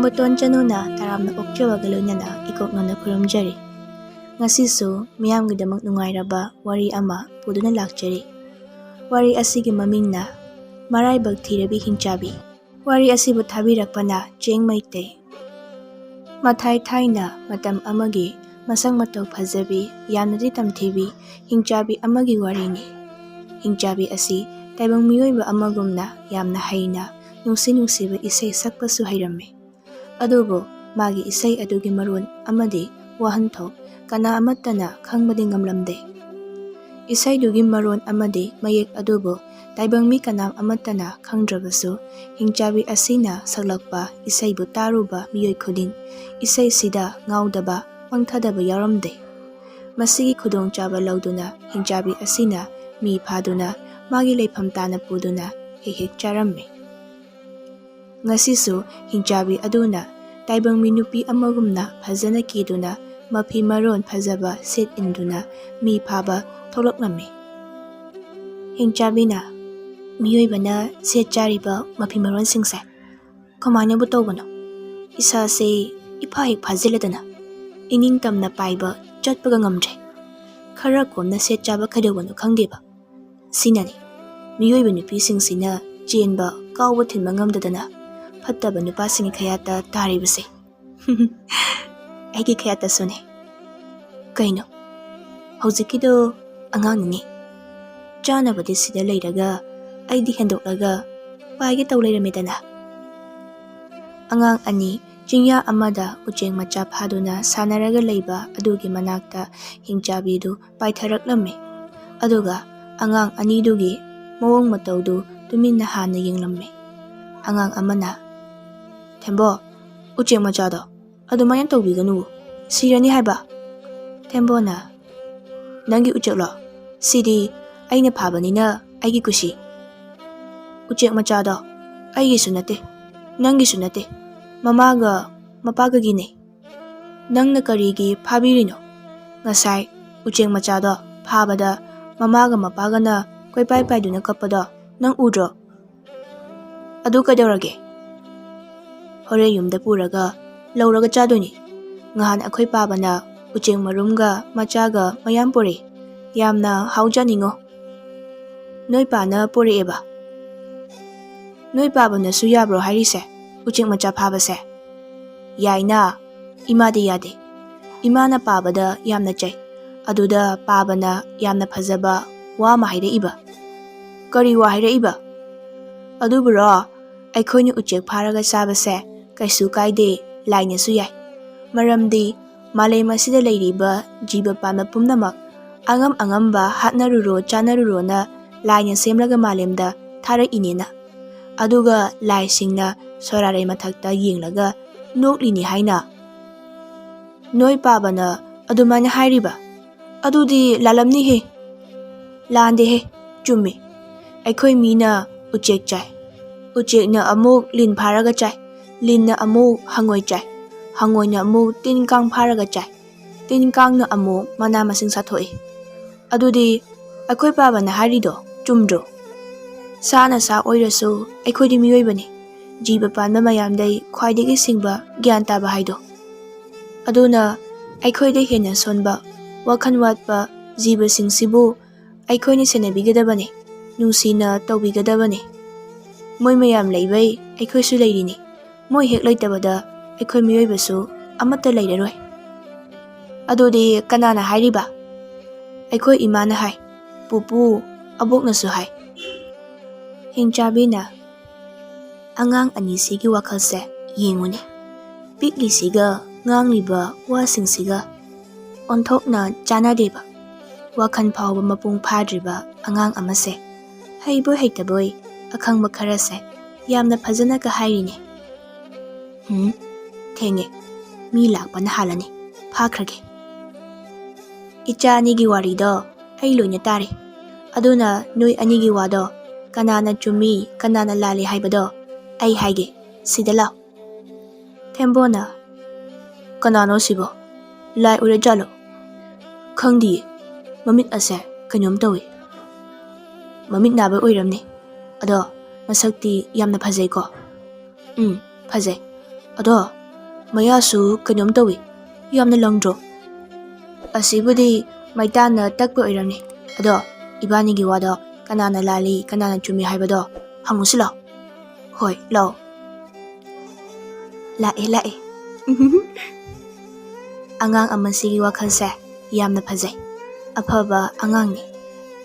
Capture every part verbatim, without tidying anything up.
ꯕꯣꯇꯣꯟ ꯆꯅꯨꯅ ꯇꯔꯥꯝꯅ ꯑꯣꯛꯆꯕꯒ ꯂꯣꯏꯅꯅ ꯏꯀꯣꯛꯅꯅ ꯈꯨꯔꯨꯝꯖꯔꯤ꯫ ꯉꯁꯤꯁꯨ ꯃꯤꯌꯥꯝꯒꯤꯗꯃꯛ ꯅꯨꯡꯉꯥꯏꯔꯕ ꯋꯥꯔꯤ ꯑꯃ ꯄꯨꯗꯨꯅ ꯂꯥꯛꯆꯔꯤ꯫ ꯋꯥꯔꯤ ꯑꯁꯤꯒꯤ ꯃꯃꯤꯡꯅ ꯃꯔꯥꯏꯕꯛ ꯊꯤꯔꯕꯤ ꯍꯤꯡꯆꯥꯕꯤ꯫ ꯋꯥꯔꯤ ꯑꯁꯤꯕꯨ ꯊꯥꯕꯤꯔꯛꯄꯅ ꯆꯦꯡ ꯃꯩꯇꯩ꯫ ꯃꯊꯥꯏ ꯊꯥꯏꯅ ꯃꯇꯝ ꯑꯃꯒꯤ ꯃꯁꯛ ꯃꯇꯧ ꯐꯖꯕꯤ, ꯌꯥꯝꯅꯗꯤ ꯇꯝꯊꯤꯕꯤ ꯍꯤꯡꯆꯥꯕꯤ ꯑꯃꯒꯤ ꯋꯥꯔꯤꯅꯤ꯫ ꯍꯤꯡꯆꯥꯕꯤ ꯑꯁꯤ ꯇꯥꯏꯕꯪ ꯃꯤꯑꯣꯏꯕ ꯑꯃꯒꯨꯝꯅ ꯌꯥꯝꯅ ꯍꯩꯅ, ꯅꯨꯡꯁꯤ ꯅꯨꯡꯁꯤꯕ ꯏꯁꯩ ꯁꯛꯄꯁꯨ ꯍꯩꯔꯝꯃꯤ꯫ ꯑꯗꯨꯕꯨ ꯃꯥꯒꯤ ꯏꯁꯩ ꯑꯗꯨꯒꯤ ꯃꯔꯣꯟ ꯑꯃꯗꯤ ꯋꯥꯍꯟꯊꯣꯛ ꯀꯅꯥ ꯑꯃꯠꯇꯅ ꯈꯪꯕꯗꯤ ꯉꯝꯂꯝꯗꯦ꯫ ꯏꯁꯩꯗꯨꯒꯤ ꯃꯔꯣꯟ ꯑꯃꯗꯤ ꯃꯌꯦꯛ ꯑꯗꯨꯕꯨ ꯇꯥꯏꯕꯪ ꯃꯤ ꯀꯅꯥ ꯑꯃꯠꯇꯅ ꯈꯪꯗ꯭ꯔꯕꯁꯨ, ꯍꯤꯡꯆꯥꯕꯤ ꯑꯁꯤꯅ ꯁꯛꯂꯛꯄ ꯏꯁꯩꯕꯨ ꯇꯥꯔꯨꯕ ꯃꯤꯑꯣꯏ ꯈꯨꯗꯤꯡ ꯏꯁꯩꯁꯤꯗ ꯉꯥꯎꯗꯕ, ꯄꯪꯊꯗꯕ ꯌꯥꯎꯔꯝꯗꯦ꯫ ꯃꯁꯤꯒꯤ ꯈꯨꯗꯣꯡꯆꯥꯕ ꯂꯧꯗꯨꯅ ꯍꯤꯡꯆꯥꯕꯤ ꯑꯁꯤꯅ ꯃꯤ ꯐꯥꯗꯨꯅ ꯃꯥꯒꯤ ꯂꯩꯐꯝ ꯇꯥꯅ ꯄꯨꯗꯨꯅ ꯍꯦꯛ ꯍꯦꯛ ꯆꯥꯔꯝꯃꯤ꯫ ꯉꯁꯤꯁꯨ ꯍꯤꯡꯆꯥꯕꯤ ꯑꯗꯨꯅ ꯇꯥꯏꯕꯪ ꯃꯤ ꯅꯨꯄꯤ ꯑꯃꯒꯨꯝꯅ ꯐꯖꯅ ꯀꯦꯗꯨꯅ, ꯃꯐꯤ ꯃꯔꯣꯟ ꯐꯖꯕ ꯁꯦꯠ ꯏꯟꯗꯨꯅ ꯃꯤ ꯐꯥꯕ ꯊꯣꯛꯂꯛꯂꯝꯃꯤ꯫ ꯍꯤꯡꯆꯥꯕꯤꯅ, "ꯃꯤꯑꯣꯏꯕꯅ ꯁꯦꯠ ꯆꯥꯔꯤꯕ ꯃꯐꯤ ꯃꯔꯣꯟꯁꯤꯡꯁꯦ ꯀꯃꯥꯏꯅꯕꯨ ꯇꯧꯕꯅꯣ? ꯏꯁꯥꯁꯦ ꯏꯐꯥ ꯍꯦꯛ ꯐꯥꯖꯤꯜꯂꯗꯅ ꯏꯅꯤꯡꯇꯝꯅ ꯄꯥꯏꯕ ꯆꯠꯄꯒ ꯉꯝꯗ꯭ꯔꯦ꯫ ꯈꯔ ꯀꯣꯝꯅ ꯁꯦꯠ ꯆꯥꯕ ꯀꯩꯗꯧꯕꯅꯣ ꯈꯪꯗꯦꯕ꯫ ꯁꯤꯅꯅꯤ ꯃꯤꯑꯣꯏꯕ ꯅꯨꯄꯤꯁꯤꯡꯁꯤꯅ ꯆꯦꯟꯕ, ꯀꯥꯎꯕ ꯊꯤꯟꯕ ꯉꯝꯗꯗꯅ ꯐꯠꯇꯕ ꯅꯨꯄꯥꯁꯤꯡꯒꯤ ꯈꯌꯥꯠꯇ ꯇꯥꯔꯤꯕꯁꯦ꯫" "ꯑꯩꯒꯤ ꯈꯌꯥꯠꯇꯁꯨꯅꯦ꯫ ꯀꯩꯅꯣ? ꯍꯧꯖꯤꯛꯀꯤꯗꯣ ꯑꯉꯥꯡꯅꯤꯅꯦ꯫ ꯆꯥꯅꯕꯗꯤ ꯁꯤꯗ ꯂꯩꯔꯒ ꯑꯩꯗꯤ ꯍꯦꯟꯗꯣꯛꯂꯒ ꯄꯥꯏꯒꯦ ꯇꯧ ꯂꯩꯔꯝꯃꯦꯗꯅ꯫" ꯑꯉꯥꯡ ꯑꯅꯤ ꯆꯤꯡꯌꯥ ꯑꯃꯗ ꯎꯆꯦꯛ ꯃꯆꯥ ꯐꯥꯗꯨꯅ ꯁꯥꯟꯅꯔꯒ ꯂꯩꯕ ꯑꯗꯨꯒꯤ ꯃꯅꯥꯛꯇ ꯍꯤꯡꯆꯥꯕꯤꯗꯨ ꯄꯥꯏꯊꯔꯛꯂꯝꯃꯤ꯫ ꯑꯗꯨꯒ ꯑꯉꯥꯡ ꯑꯅꯤꯗꯨꯒꯤ ꯃꯑꯣꯡ ꯃꯇꯧꯗꯨ ꯇꯨꯃꯤꯟꯅ ꯍꯥꯟꯅ ꯌꯦꯡꯂꯝꯃꯤ꯫ ꯑꯉꯥꯡ ꯑꯃꯅ, "ꯊꯦꯝꯕꯣ, ꯎꯆꯦꯛ ꯃꯆꯥꯗꯣ ꯑꯗꯨꯃꯥꯏꯅ ꯇꯧꯕꯤꯒꯅꯨ, ꯁꯤꯔꯅꯤ ꯍꯥꯏꯕ꯫" ꯊꯦꯝꯕꯣꯅ, "ꯅꯪꯒꯤ ꯎꯆꯦꯛꯂꯣ? ꯁꯤꯗꯤ ꯑꯩꯅ ꯐꯥꯕꯅꯤꯅ ꯑꯩꯒꯤ ꯀꯨꯁꯤ꯫" "ꯎꯆꯦꯛ ꯃꯆꯥꯗꯣ ꯑꯩꯒꯤꯁꯨ ꯅꯠꯇꯦ, ꯅꯪꯒꯤꯁꯨ ꯅꯠꯇꯦ, ꯃꯃꯥꯒ ꯃꯄꯥꯒꯒꯤꯅꯦ꯫ ꯅꯪꯅ ꯀꯔꯤꯒꯤ ꯐꯥꯕꯤꯔꯤꯅꯣ? ꯉꯁꯥꯏ ꯎꯆꯦꯛ ꯃꯆꯥꯗꯣ ꯐꯥꯕꯗ ꯃꯃꯥꯒ ꯃꯄꯥꯒꯅ ꯀꯣꯏꯄꯥꯏ ꯄꯥꯏꯗꯨꯅ ꯀꯞꯄꯗꯣ ꯅꯪ ꯎꯗ꯭ꯔꯣ? ꯑꯗꯨ ꯀꯩꯗꯧꯔꯒꯦ?" ꯍꯣꯔꯦꯟ ꯌꯨꯝꯗ ꯄꯨꯔꯒ ꯂꯧꯔꯒ ꯆꯥꯗꯣꯏꯅꯤ꯫ ꯉꯍꯥꯟ ꯑꯩꯈꯣꯏ ꯄꯥꯕꯅ ꯎꯆꯦꯛ ꯃꯔꯨꯝꯒ ꯃꯆꯥꯒ ꯃꯌꯥꯝ ꯄꯨꯔꯛꯏ꯫ ꯌꯥꯝꯅ ꯍꯥꯎꯖꯥꯠꯅꯤꯉꯣ꯫ ꯅꯣꯏ ꯄꯥꯅ ꯄꯨꯔꯛꯑꯦꯕ꯫ ꯅꯣꯏ ꯄꯥꯕꯅꯁꯨ ꯌꯥꯕ꯭ꯔꯣ ꯍꯥꯏꯔꯤꯁꯦ, ꯎꯆꯦꯛ ꯃꯆꯥ ꯐꯥꯕꯁꯦ? ꯌꯥꯏꯅ, ꯏꯃꯥꯗꯤ ꯌꯥꯗꯦ꯫ ꯏꯃꯥꯅ ꯄꯥꯕꯗ ꯌꯥꯝꯅ ꯆꯩ꯫ ꯑꯗꯨꯗ ꯄꯥꯕꯅ ꯌꯥꯝꯅ ꯐꯖꯕ ꯋꯥ ꯑꯃ ꯍꯥꯏꯔꯛꯏꯕ꯫ ꯀꯔꯤ ꯋꯥ ꯍꯥꯏꯔꯛꯏꯕ? ꯑꯗꯨꯕꯨꯔꯣ, ꯑꯩꯈꯣꯏꯅ ꯎꯆꯦꯛ ꯐꯥꯔꯒ ꯆꯥꯕꯁꯦ ꯀꯩꯁꯨ ꯀꯥꯏꯗꯦ, ꯂꯥꯏꯅꯁꯨ ꯌꯥꯏ꯫ ꯃꯔꯝꯗꯤ ꯃꯥꯂꯦꯝ ꯑꯁꯤꯗ ꯂꯩꯔꯤꯕ ꯖꯤꯕ ꯄꯥꯟꯕ ꯄꯨꯝꯅꯃꯛ ꯑꯉꯝ ꯑꯉꯝꯕ ꯍꯥꯠꯅꯔꯨꯔꯣ ꯆꯥꯅꯔꯨꯔꯣꯅ ꯂꯥꯏꯅ ꯁꯦꯝꯂꯒ ꯃꯥꯂꯦꯝꯗ ꯊꯥꯔꯛꯏꯅꯦꯅ꯫ ꯑꯗꯨꯒ ꯂꯥꯏꯁꯤꯡꯅ ꯁꯣꯔꯥꯔꯩ ꯃꯊꯛꯇ ꯌꯦꯡꯂꯒ ꯅꯣꯛꯂꯤꯅꯤ ꯍꯥꯏꯅ꯫ ꯅꯣꯏ ꯄꯥꯕꯅ ꯑꯗꯨꯃꯥꯏꯅ ꯍꯥꯏꯔꯤꯕ? ꯑꯗꯨꯗꯤ ꯂꯥꯜꯂꯝꯅꯤꯍꯦ꯫ ꯂꯥꯟꯗꯦꯍꯦ, ꯆꯨꯝꯃꯤ꯫ ꯑꯩꯈꯣꯏ ꯃꯤꯅ ꯎꯆꯦꯛ ꯆꯥꯏ꯫ ꯎꯆꯦꯛꯅ ꯑꯃꯨꯛ ꯂꯤꯟ ꯐꯥꯔꯒ ꯆꯥꯏ꯫ ꯂꯤꯟꯅ ꯑꯃꯨꯛ ꯍꯪꯉꯣꯏ ꯆꯥꯏ꯫ ꯍꯪꯉꯣꯏꯅ ꯑꯃꯨꯛ ꯇꯤꯟ ꯀꯥꯡ ꯐꯥꯔꯒ ꯆꯥꯏ꯫ ꯇꯤꯟ ꯀꯥꯡꯅ ꯑꯃꯨꯛ ꯃꯅꯥ ꯃꯁꯤꯡ ꯆꯥꯊꯣꯛꯏ꯫ ꯑꯗꯨꯗꯤ ꯑꯩꯈꯣꯏ ꯄꯥꯕꯅ ꯍꯥꯏꯔꯤꯗꯣ ꯆꯨꯝꯗ꯭ꯔꯣ? ꯁꯥꯅ ꯁꯥ ꯑꯣꯏꯔꯁꯨ ꯑꯩꯈꯣꯏꯗꯤ ꯃꯤꯑꯣꯏꯕꯅꯤ꯫ ꯖꯤꯕ ꯄꯥꯟꯕ ꯃꯌꯥꯝꯗꯩ ꯈ꯭ꯋꯥꯏꯗꯒꯤ ꯁꯤꯡꯕ, ꯒ꯭ꯌꯥꯟ ꯇꯥꯕ ꯍꯥꯏꯗꯣ꯫ ꯑꯗꯨꯅ ꯑꯩꯈꯣꯏꯗ ꯍꯦꯟꯅ ꯁꯣꯟꯕ, ꯋꯥꯈꯜ ꯋꯥꯠꯄ ꯖꯤꯕꯁꯤꯡꯁꯤꯕꯨ ꯑꯩꯈꯣꯏꯅ ꯁꯦꯟꯅꯕꯤꯒꯗꯕꯅꯤ, ꯅꯨꯡꯁꯤꯅ ꯇꯧꯕꯤꯒꯗꯕꯅꯤ꯫ ꯃꯣꯏ ꯃꯌꯥꯝ ꯂꯩꯕꯩ ꯑꯩꯈꯣꯏꯁꯨ ꯂꯩꯔꯤꯅꯤ꯫ ꯃꯣꯏ ꯍꯦꯛ ꯂꯩꯇꯕꯗ ꯑꯩꯈꯣꯏ ꯃꯤꯑꯣꯏꯕꯁꯨ ꯑꯃꯠꯇ ꯂꯩꯔꯔꯣꯏ꯫ ꯑꯗꯨꯗꯤ ꯀꯅꯥꯅ ꯍꯥꯏꯔꯤꯕ? ꯑꯩꯈꯣꯏ ꯏꯃꯥꯅ ꯍꯥꯏ, ꯄꯨꯄꯨ, ꯑꯕꯣꯛꯅꯁꯨ ꯍꯥꯏ꯫ ꯍꯤꯡꯆꯥꯕꯤꯅ, ꯑꯉꯥꯡ ꯑꯅꯤꯁꯤꯒꯤ ꯋꯥꯈꯜꯁꯦ ꯌꯦꯡꯉꯨꯅꯦ꯫ ꯄꯤꯛꯂꯤꯁꯤꯒ ꯉꯥꯡꯂꯤꯕ ꯋꯥꯁꯤꯡꯁꯤꯒ ꯑꯣꯟꯊꯣꯛꯅ ꯆꯥꯟꯅꯗꯦꯕ꯫ ꯋꯥꯈꯜ ꯐꯥꯎꯕ ꯃꯄꯨꯡ ꯐꯥꯗ꯭ꯔꯤꯕ ꯑꯉꯥꯡ ꯑꯃꯁꯦ ꯍꯩꯕꯣꯏ ꯍꯩꯇꯕꯣꯏ ꯑꯈꯪꯕ ꯈꯔꯁꯦ ꯌꯥꯝꯅ ꯐꯖꯅꯒ ꯍꯥꯏꯔꯤꯅꯦ꯫ ꯍꯨꯝ, ꯊꯦꯡꯉꯦ꯫ ꯃꯤ ꯂꯥꯛꯄꯅ ꯍꯥꯜꯂꯅꯤ꯫ ꯐꯥꯈ꯭ꯔꯒꯦ꯫ ꯏꯆꯥ ꯑꯅꯤꯒꯤ ꯋꯥꯔꯤꯗꯣ ꯑꯩ ꯂꯣꯏꯅ ꯇꯥꯔꯦ꯫ ꯑꯗꯨꯅ ꯅꯣꯏ ꯑꯅꯤꯒꯤ ꯋꯥꯗꯣ ꯀꯅꯥꯅ ꯆꯨꯝꯃꯤ, ꯀꯅꯥꯅ ꯂꯥꯜꯂꯤ ꯍꯥꯏꯕꯗꯣ ꯑꯩ ꯍꯥꯏꯒꯦ꯫ ꯁꯤꯗ ꯂꯥꯎ꯫ ꯊꯦꯝꯕꯣꯅ, ꯀꯅꯥꯅꯣ ꯁꯤꯕꯣ? ꯂꯥꯏ ꯑꯣꯏꯔꯖꯥꯠꯂꯣ? ꯈꯪꯗꯤꯌꯦ꯫ ꯃꯃꯤꯠ ꯑꯁꯦ ꯀꯩꯅꯣꯝ ꯇꯧꯏ꯫ ꯃꯃꯤꯠ ꯅꯥꯕ ꯑꯣꯏꯔꯝꯅꯤ꯫ ꯑꯗꯣ ꯃꯁꯛꯇꯤ ꯌꯥꯝꯅ ꯐꯖꯩꯀꯣ꯫ ꯎꯝ, ꯐꯖꯩ꯫ ꯑꯗꯣ ꯃꯌꯥꯁꯨ ꯀꯩꯅꯣꯝ ꯇꯧꯏ, ꯌꯥꯝꯅ ꯂꯪꯗ꯭ꯔꯣ? ꯑꯁꯤꯕꯨꯗꯤ ꯃꯩꯇꯥꯟꯅ ꯇꯛꯄ ꯑꯣꯏꯔꯝꯅꯤ꯫ ꯑꯗꯣ ꯏꯕꯥꯅꯤꯒꯤ ꯋꯥꯗꯣ ꯀꯅꯥꯅ ꯂꯥꯜꯂꯤ, ꯀꯅꯥꯅ ꯆꯨꯝꯃꯤ ꯍꯥꯏꯕꯗꯣ ꯍꯪꯉꯨꯁꯤ ꯂꯥꯎ꯫ ꯍꯣꯏ, ꯂꯥꯎ꯫ ꯂꯥꯛꯑꯦ, ꯂꯥꯛꯑꯦ꯫ ꯑꯉꯥꯡ ꯑꯃꯁꯤꯒꯤ ꯋꯥꯈꯜꯁꯦ ꯌꯥꯝꯅ ꯐꯖꯩ꯫ ꯑꯐꯕ ꯑꯉꯥꯡꯅꯤ꯫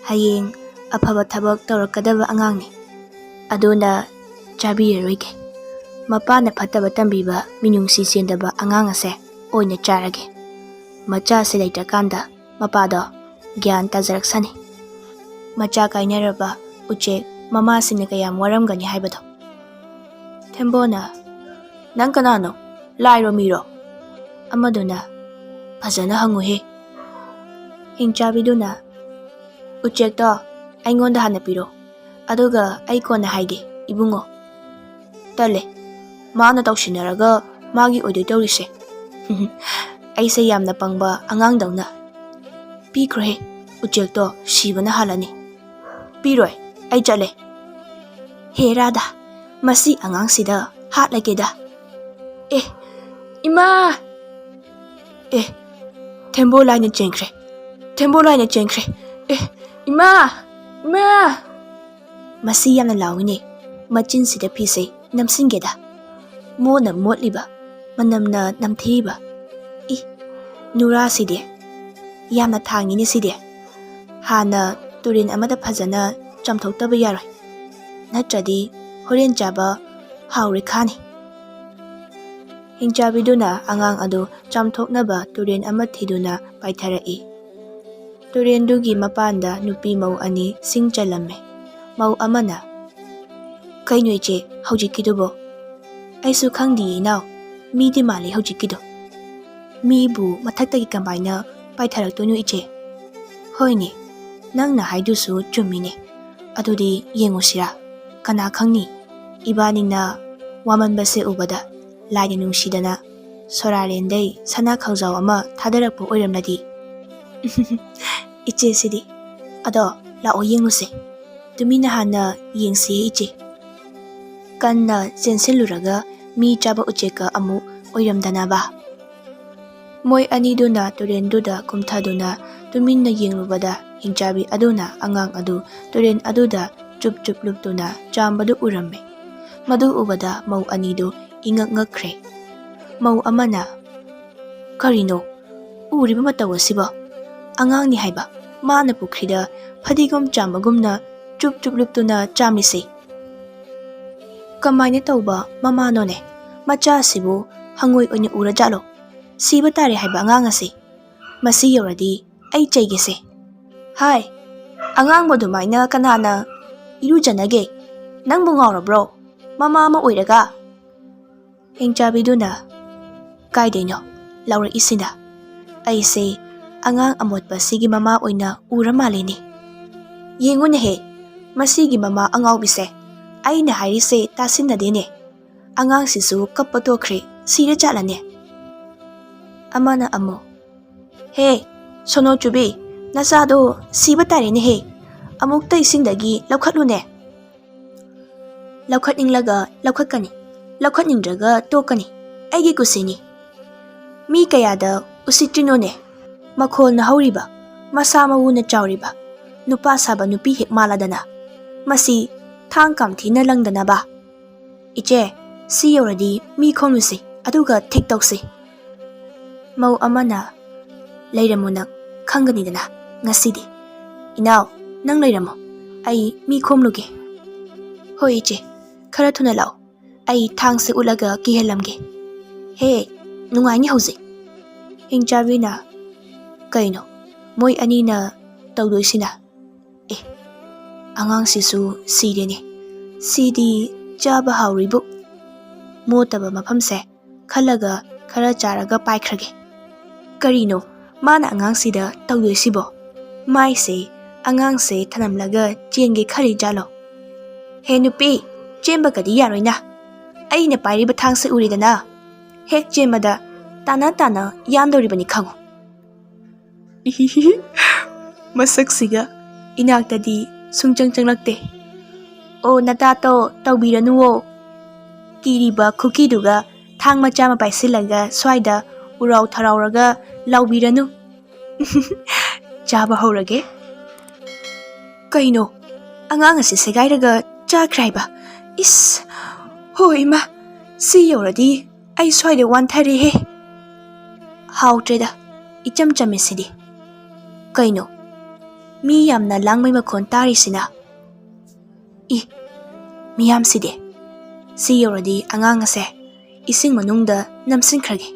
ꯍꯌꯦꯡ ꯑꯐꯕ ꯊꯕꯛ ꯇꯧꯔꯛꯀꯗꯕ ꯑꯉꯥꯡꯅꯤ꯫ ꯑꯗꯨꯅ ꯆꯥꯕꯤꯔꯔꯣꯏꯒꯦ꯫ ꯃꯄꯥꯅ ꯐꯠꯇꯕ ꯇꯝꯕꯤꯕ ꯃꯤꯅꯨꯡꯁꯤ ꯆꯦꯟꯗꯕ ꯑꯉꯥꯡ ꯑꯁꯦ ꯑꯣꯏꯅ ꯆꯥꯔꯒꯦ꯫ ꯃꯆꯥꯁꯦ ꯂꯩꯇ꯭ꯔꯀꯥꯟꯗ ꯃꯄꯥꯗꯣ ꯒ꯭ꯌꯥꯟ ꯇꯥꯖꯔꯛꯁꯅꯤ꯫ ꯃꯆꯥ ꯀꯥꯏꯅꯔꯕ ꯎꯆꯦꯛ ꯃꯃꯥꯁꯤꯡꯅ ꯀꯌꯥꯝ ꯋꯥꯔꯝꯒꯅꯤ ꯍꯥꯏꯕꯗꯣ꯫ ꯊꯦꯝꯕꯣꯅ, "ꯅꯪ ꯀꯅꯥꯅꯣ? ꯂꯥꯏꯔꯣ ꯃꯤꯔꯣ?" ꯑꯃꯗꯨꯅ, "ꯐꯖꯅ ꯍꯪꯉꯨꯍꯦ꯫" ꯍꯤꯡꯆꯥꯕꯤꯗꯨꯅ, "ꯎꯆꯦꯛꯇꯣ ꯑꯩꯉꯣꯟꯗ ꯍꯥꯟꯅ ꯄꯤꯔꯣ, ꯑꯗꯨꯒ ꯑꯩ ꯀꯣꯟꯅ ꯍꯥꯏꯒꯦ, ꯏꯕꯨꯡꯉꯣ꯫" "ꯇꯜꯂꯦ, ꯃꯥꯅ ꯇꯧꯁꯤꯟꯅꯔꯒ ꯃꯥꯒꯤ ꯑꯣꯏꯗꯣꯏ ꯇꯧꯔꯤꯁꯦ꯫" "ꯑꯩꯁꯦ ꯌꯥꯝꯅ ꯄꯪꯕ ꯑꯉꯥꯡꯗꯧꯅ꯫" "ꯄꯤꯈ꯭ꯔꯣꯍꯦ, ꯎꯆꯦꯛꯇꯣ ꯁꯤꯕꯅ ꯍꯥꯜꯂꯅꯤ꯫" "ꯄꯤꯔꯣꯏ, ꯑꯩ ꯆꯠꯂꯦ꯫" "ꯍꯦ ꯔꯥꯙꯥ, ꯃꯁꯤ ꯑꯉꯥꯡꯁꯤꯗ ꯍꯥꯠꯂꯒꯦꯗ꯫" "ꯑꯦ, ꯏꯃꯥ!" "ꯑꯦ, ꯊꯦꯝꯕꯣ ꯂꯥꯏꯅ ꯆꯦꯟꯈ꯭ꯔꯦ, ꯊꯦꯝꯕꯣ ꯂꯥꯏꯅ ꯆꯦꯟꯈ꯭ꯔꯦ꯫ ꯑꯦ, ꯏꯃꯥ! ꯏꯃꯥ!" ꯃꯁꯤ ꯌꯥꯝꯅ ꯂꯥꯎꯏꯅꯦ꯫ ꯃꯆꯤꯟꯁꯤꯗ ꯐꯤꯁꯦ ꯅꯝꯁꯤꯟꯒꯦꯗ꯫ ꯃꯣꯠꯅ ꯃꯣꯠꯂꯤꯕ, ꯃꯅꯝꯅ ꯅꯝꯊꯤꯕ꯫ ꯏ, ꯅꯨꯔꯥꯁꯤꯗꯤ꯫ ꯌꯥꯝꯅ ꯊꯥꯡꯉꯤꯅꯦ ꯁꯤꯗꯤ꯫ ꯍꯥꯟꯅ ꯇꯨꯔꯦꯟ ꯑꯃꯗ ꯐꯖꯅ ꯆꯥꯝꯊꯣꯛꯇꯕ ꯌꯥꯔꯣꯏ꯫ ꯅꯠꯇ꯭ꯔꯗꯤ ꯍꯣꯔꯦꯟ ꯆꯥꯕ ꯍꯥꯎꯔꯣꯏ ꯈꯥꯅꯤ꯫ ꯍꯤꯡꯆꯥꯕꯤꯗꯨꯅ ꯑꯉꯥꯡ ꯑꯗꯨ ꯆꯥꯝꯊꯣꯛꯅꯕ ꯇꯨꯔꯦꯟ ꯑꯃ ꯊꯤꯗꯨꯅ ꯄꯥꯏꯊꯔꯛꯏ꯫ ꯇꯨꯔꯦꯟꯗꯨꯒꯤ ꯃꯄꯥꯟꯗ ꯅꯨꯄꯤ ꯃꯧ ꯑꯅꯤ ꯁꯤꯡ ꯆꯜꯂꯝꯃꯦ꯫ ꯃꯧ ꯑꯃꯅ, "ꯀꯩꯅꯣ ꯏꯆꯦ, ꯍꯧꯖꯤꯛꯀꯤꯗꯨꯕꯣ?" "ꯑꯩꯁꯨ ꯈꯪꯗꯤꯌꯦ ꯏꯅꯥꯎ, ꯃꯤꯗꯤ ꯃꯥꯜꯂꯤ ꯍꯧꯖꯤꯛꯀꯤꯗꯣ꯫" "ꯃꯤꯕꯨ ꯃꯊꯛꯇꯒꯤ ꯀꯃꯥꯏꯅ ꯄꯥꯏꯊꯔꯛꯇꯣꯏꯅꯣ ꯏꯆꯦ?" "ꯍꯣꯏꯅꯦ, ꯅꯪꯅ ꯍꯥꯏꯗꯨꯁꯨ ꯆꯨꯝꯃꯤꯅꯦ꯫ ꯑꯗꯨꯗꯤ ꯌꯦꯡꯉꯨꯁꯤꯔꯥ? ꯀꯅꯥ ꯈꯪꯅꯤ, ꯏꯕꯥꯅꯤꯅ ꯋꯥꯃꯟꯕꯁꯦ ꯎꯕꯗ ꯂꯥꯏꯅ ꯅꯨꯡꯁꯤꯗꯅ ꯁꯣꯔꯥꯔꯦꯟꯗꯩ ꯁꯅꯥ ꯈꯥꯎꯖꯥꯎ ꯑꯃ ꯊꯥꯗꯔꯛꯄ ꯑꯣꯏꯔꯝꯂꯗꯤ?" "ꯏꯆꯦꯁꯤꯗꯤ꯫ ꯑꯗꯣ ꯂꯥꯛꯑꯣ ꯌꯦꯡꯉꯨꯁꯦ꯫ ꯇꯨꯃꯤꯟꯅ ꯍꯥꯟꯅ ꯌꯦꯡꯁꯤꯌꯦ ꯏꯆꯦ꯫" ꯀꯟꯅ ꯆꯦꯟꯁꯤꯜꯂꯨꯔꯒ ꯃꯤ ꯆꯥꯕ ꯎꯆꯦꯛꯀ ꯑꯃꯨꯛ ꯑꯣꯏꯔꯝꯗꯅꯕ꯫ ꯃꯣꯏ ꯑꯅꯤꯗꯨꯅ ꯇꯨꯔꯦꯟꯗꯨꯗ ꯀꯨꯝꯊꯗꯨꯅ ꯇꯨꯃꯤꯟꯅ ꯌꯦꯡꯂꯨꯕꯗ, ꯍꯤꯡꯆꯥꯕꯤ ꯑꯗꯨꯅ ꯑꯉꯥꯡ ꯑꯗꯨ ꯇꯨꯔꯦꯟ ꯑꯗꯨꯗ ꯆꯨꯞ ꯆꯨꯞ ꯂꯨꯞꯇꯨꯅ ꯆꯥꯝꯕꯗꯨ ꯎꯔꯝꯃꯤ꯫ ꯃꯗꯨ ꯎꯕꯗ ꯃꯧ ꯑꯅꯤꯗꯨ ꯏꯉꯛ ꯉꯛꯈ꯭ꯔꯦ꯫ ꯃꯧ ꯑꯃꯅ, "ꯀꯔꯤꯅꯣ? ꯎꯔꯤꯕ ꯃꯇꯧ ꯑꯁꯤꯕꯣ? ꯑꯉꯥꯡꯅꯤ ꯍꯥꯏꯕ, ꯃꯥꯅ ꯄꯨꯈ꯭ꯔꯤꯗ ꯐꯗꯤꯒꯣꯝ ꯆꯥꯝꯕꯒꯨꯝꯅ ꯆꯨꯞ ꯆꯨꯞ ꯂꯨꯞꯇꯨꯅ ꯆꯥꯝꯂꯤꯁꯤ꯫ ꯀꯃꯥꯏꯅ ꯇꯧꯕ ꯃꯃꯥꯅꯣꯅꯦ? ꯃꯆꯥ ꯑꯁꯤꯕꯨ ꯍꯪꯉꯣꯏ ꯑꯣꯏꯅ ꯎꯔꯖꯥꯠꯂꯣ? ꯁꯤꯕ ꯇꯥꯔꯦ ꯍꯥꯏꯕ ꯑꯉꯥꯡ ꯑꯁꯤ꯫ ꯃꯁꯤ ꯌꯧꯔꯗꯤ ꯑꯩ ꯆꯩꯒꯦꯁꯦ꯫ ꯍꯥꯏ, ꯑꯉꯥꯡꯕꯨ ꯑꯗꯨꯃꯥꯏꯅ ꯀꯅꯥꯅ ꯏꯔꯨꯖꯅꯒꯦ? ꯅꯪꯕꯨ ꯉꯥꯎꯔꯕ꯭ꯔꯣ? ꯃꯃꯥ ꯑꯃ ꯑꯣꯏꯔꯒ?" ꯍꯤꯡꯆꯥꯕꯤꯗꯨꯅ, "ꯀꯥꯏꯗꯩꯅꯣ ꯂꯥꯎꯔꯛꯏꯁꯤꯅ? ꯑꯩꯁꯦ ꯑꯉꯥꯡ ꯑꯃꯣꯠꯄ ꯑꯁꯤꯒꯤ ꯃꯃꯥ ꯑꯣꯏꯅ ꯎꯔ ꯃꯥꯜꯂꯦꯅꯦ꯫ ꯌꯦꯡꯉꯨꯅꯦꯍꯦ, ꯃꯁꯤꯒꯤ ꯃꯃꯥ ꯑꯉꯥꯎꯕꯤꯁꯦ꯫ ꯑꯩꯅ ꯍꯥꯏꯔꯤꯁꯦ ꯇꯥꯁꯤꯟꯅꯗꯦꯅꯦ꯫ ꯑꯉꯥꯡꯁꯤꯁꯨ ꯀꯞꯄ ꯇꯣꯛꯈ꯭ꯔꯦ, ꯁꯤꯔ ꯆꯠꯂꯅꯦ꯫" ꯑꯃꯅ ꯑꯃꯨꯛ, "ꯍꯦ, ꯁꯣꯅꯣ ꯆꯨꯕꯤ, ꯅꯆꯥꯗꯣ ꯁꯤꯕ ꯇꯥꯔꯦꯅꯦꯍꯦ꯫ ꯑꯃꯨꯛꯇ ꯏꯁꯤꯡꯗꯒꯤ ꯂꯧꯈꯠꯂꯨꯅꯦ꯫" ꯂꯧꯈꯠꯅꯤꯡꯂꯒ ꯂꯧꯈꯠꯀꯅꯤ, ꯂꯧꯈꯠꯅꯤꯡꯗ꯭ꯔꯒ ꯇꯣꯛꯀꯅꯤ꯫ ꯑꯩꯒꯤ ꯀꯨꯁꯤꯅꯤ꯫ ꯃꯤ ꯀꯌꯥꯗ ꯎꯁꯤꯠꯇ꯭ꯔꯤꯅꯣꯅꯦ? ꯃꯈꯣꯜꯅ ꯍꯧꯔꯤꯕ, ꯃꯁꯥ ꯃꯎꯅ ꯆꯥꯎꯔꯤꯕ, ꯅꯨꯄꯥ ꯁꯥꯕ ꯅꯨꯄꯤ ꯍꯦꯛ ꯃꯥꯜꯂꯗꯅ꯫ ꯃꯁꯤ ꯊꯥꯡ ꯀꯥꯝꯊꯤꯅ ꯂꯪꯗꯅꯕ꯫ ꯏꯆꯦ, ꯁꯤ ꯌꯧꯔꯗꯤ ꯃꯤ ꯈꯣꯝꯂꯨꯁꯤ, ꯑꯗꯨꯒ ꯊꯤꯛ ꯇꯧꯁꯤ꯫ ꯃꯧ ꯑꯃꯅ, "ꯂꯩꯔꯝꯃꯨ ꯅꯪ, ꯈꯪꯒꯅꯤꯗꯅ ꯉꯁꯤꯗꯤ꯫ ꯏꯅꯥꯎ, ꯅꯪ ꯂꯩꯔꯝꯃꯨ, ꯑꯩ ꯃꯤ ꯈꯣꯝꯂꯨꯒꯦ꯫" "ꯍꯣꯏ ꯏꯆꯦ, ꯈꯔ ꯊꯨꯅ ꯂꯥꯛꯑꯣ, ꯑꯩ ꯊꯥꯡꯁꯦ ꯎꯠꯂꯒ ꯀꯤꯍꯜꯂꯝꯒꯦ꯫ ꯍꯦ, ꯅꯨꯡꯉꯥꯏꯅꯤ ꯍꯧꯖꯤꯛ꯫" ꯍꯤꯡꯆꯥꯕꯤꯅ, "ꯀꯩꯅꯣ ꯃꯣꯏ ꯑꯅꯤꯅ ꯇꯧꯗꯣꯏꯁꯤꯅ? ꯑꯦ, ꯑꯉꯥꯡꯁꯤꯁꯨ ꯁꯤꯔꯦꯅꯦ꯫ ꯁꯤꯗꯤ ꯆꯥꯕ ꯍꯥꯎꯔꯤꯕꯨ꯫" ꯃꯣꯠꯇꯕ ꯃꯐꯝꯁꯦ ꯈꯜꯂꯒ ꯈꯔ ꯆꯥꯔꯒ ꯄꯥꯏꯈ꯭ꯔꯒꯦ꯫ ꯀꯔꯤꯅꯣ ꯃꯥꯅ ꯑꯉꯥꯡꯁꯤꯗ ꯇꯧꯗꯣꯏꯁꯤꯕꯣ? ꯃꯥꯏꯁꯦ ꯑꯉꯥꯡꯁꯦ ꯊꯅꯝꯂꯒ ꯆꯦꯟꯒꯦ ꯈꯜꯂꯤ ꯖꯥꯠꯂꯣ? ꯍꯦ ꯅꯨꯄꯤ, ꯆꯦꯟꯕꯒꯗꯤ ꯌꯥꯔꯣꯏꯅ꯫ ꯑꯩꯅ ꯄꯥꯏꯔꯤꯕ ꯊꯥꯡꯁꯦ ꯎꯔꯤꯗꯅ? ꯍꯦꯛ ꯆꯦꯟꯕꯗ ꯇꯥꯅ ꯇꯥꯅ ꯌꯥꯟꯗꯧꯔꯤꯕꯅꯤ ꯈꯪꯉꯨ꯫ ꯃꯁꯛꯁꯤꯒ ꯏꯅꯥꯛꯇꯗꯤ ꯁꯨꯡꯆꯪ ꯆꯪꯂꯛꯇꯦ꯫ ꯑꯣ, ꯅꯇꯥꯇꯣ ꯇꯧꯕꯤꯔꯅꯨꯋꯣ꯫ ꯀꯤꯔꯤꯕ ꯈꯨꯀꯤꯗꯨꯒ ꯊꯥꯡ ꯃꯆꯥ ꯑꯃ ꯄꯥꯏꯁꯤꯜꯂꯒ ꯁ꯭ꯋꯥꯏꯗ ꯎꯔꯥꯎ ꯊꯔꯥꯎꯔꯒ ꯂꯥꯎꯕꯤꯔꯅꯨ꯫ ꯆꯥꯕ ꯍꯧꯔꯒꯦ꯫ ꯀꯩꯅꯣ? ꯑꯉꯥꯡ ꯑꯁꯤ ꯁꯦꯒꯥꯏꯔꯒ ꯆꯥꯈ꯭ꯔꯦ ꯍꯥꯏꯕ? ꯏꯁ! ꯍꯣ ꯏꯃꯥ! ꯁꯤ ꯌꯧꯔꯗꯤ ꯑꯩ ꯁ꯭ꯋꯥꯏꯗ ꯋꯥꯟꯊꯔꯦꯍꯦ꯫ ꯍꯥꯎꯇ꯭ꯔꯦꯗ, ꯏꯆꯝ ꯆꯝꯃꯤꯁꯤꯗꯤ꯫ ꯀꯩꯅꯣ? ꯃꯤ ꯌꯥꯝꯅ ꯂꯥꯡꯕꯩ ꯃꯈꯣꯟ ꯇꯥꯔꯤꯁꯤꯅ? ꯏ! ꯃꯤꯌꯥꯝꯁꯤꯗꯤ꯫ ꯁꯤ ꯌꯧꯔꯗꯤ ꯑꯉꯥꯡ ꯑꯁꯦ ꯏꯁꯤꯡ ꯃꯅꯨꯡꯗ ꯅꯝꯁꯤꯟꯈ꯭ꯔꯒꯦ,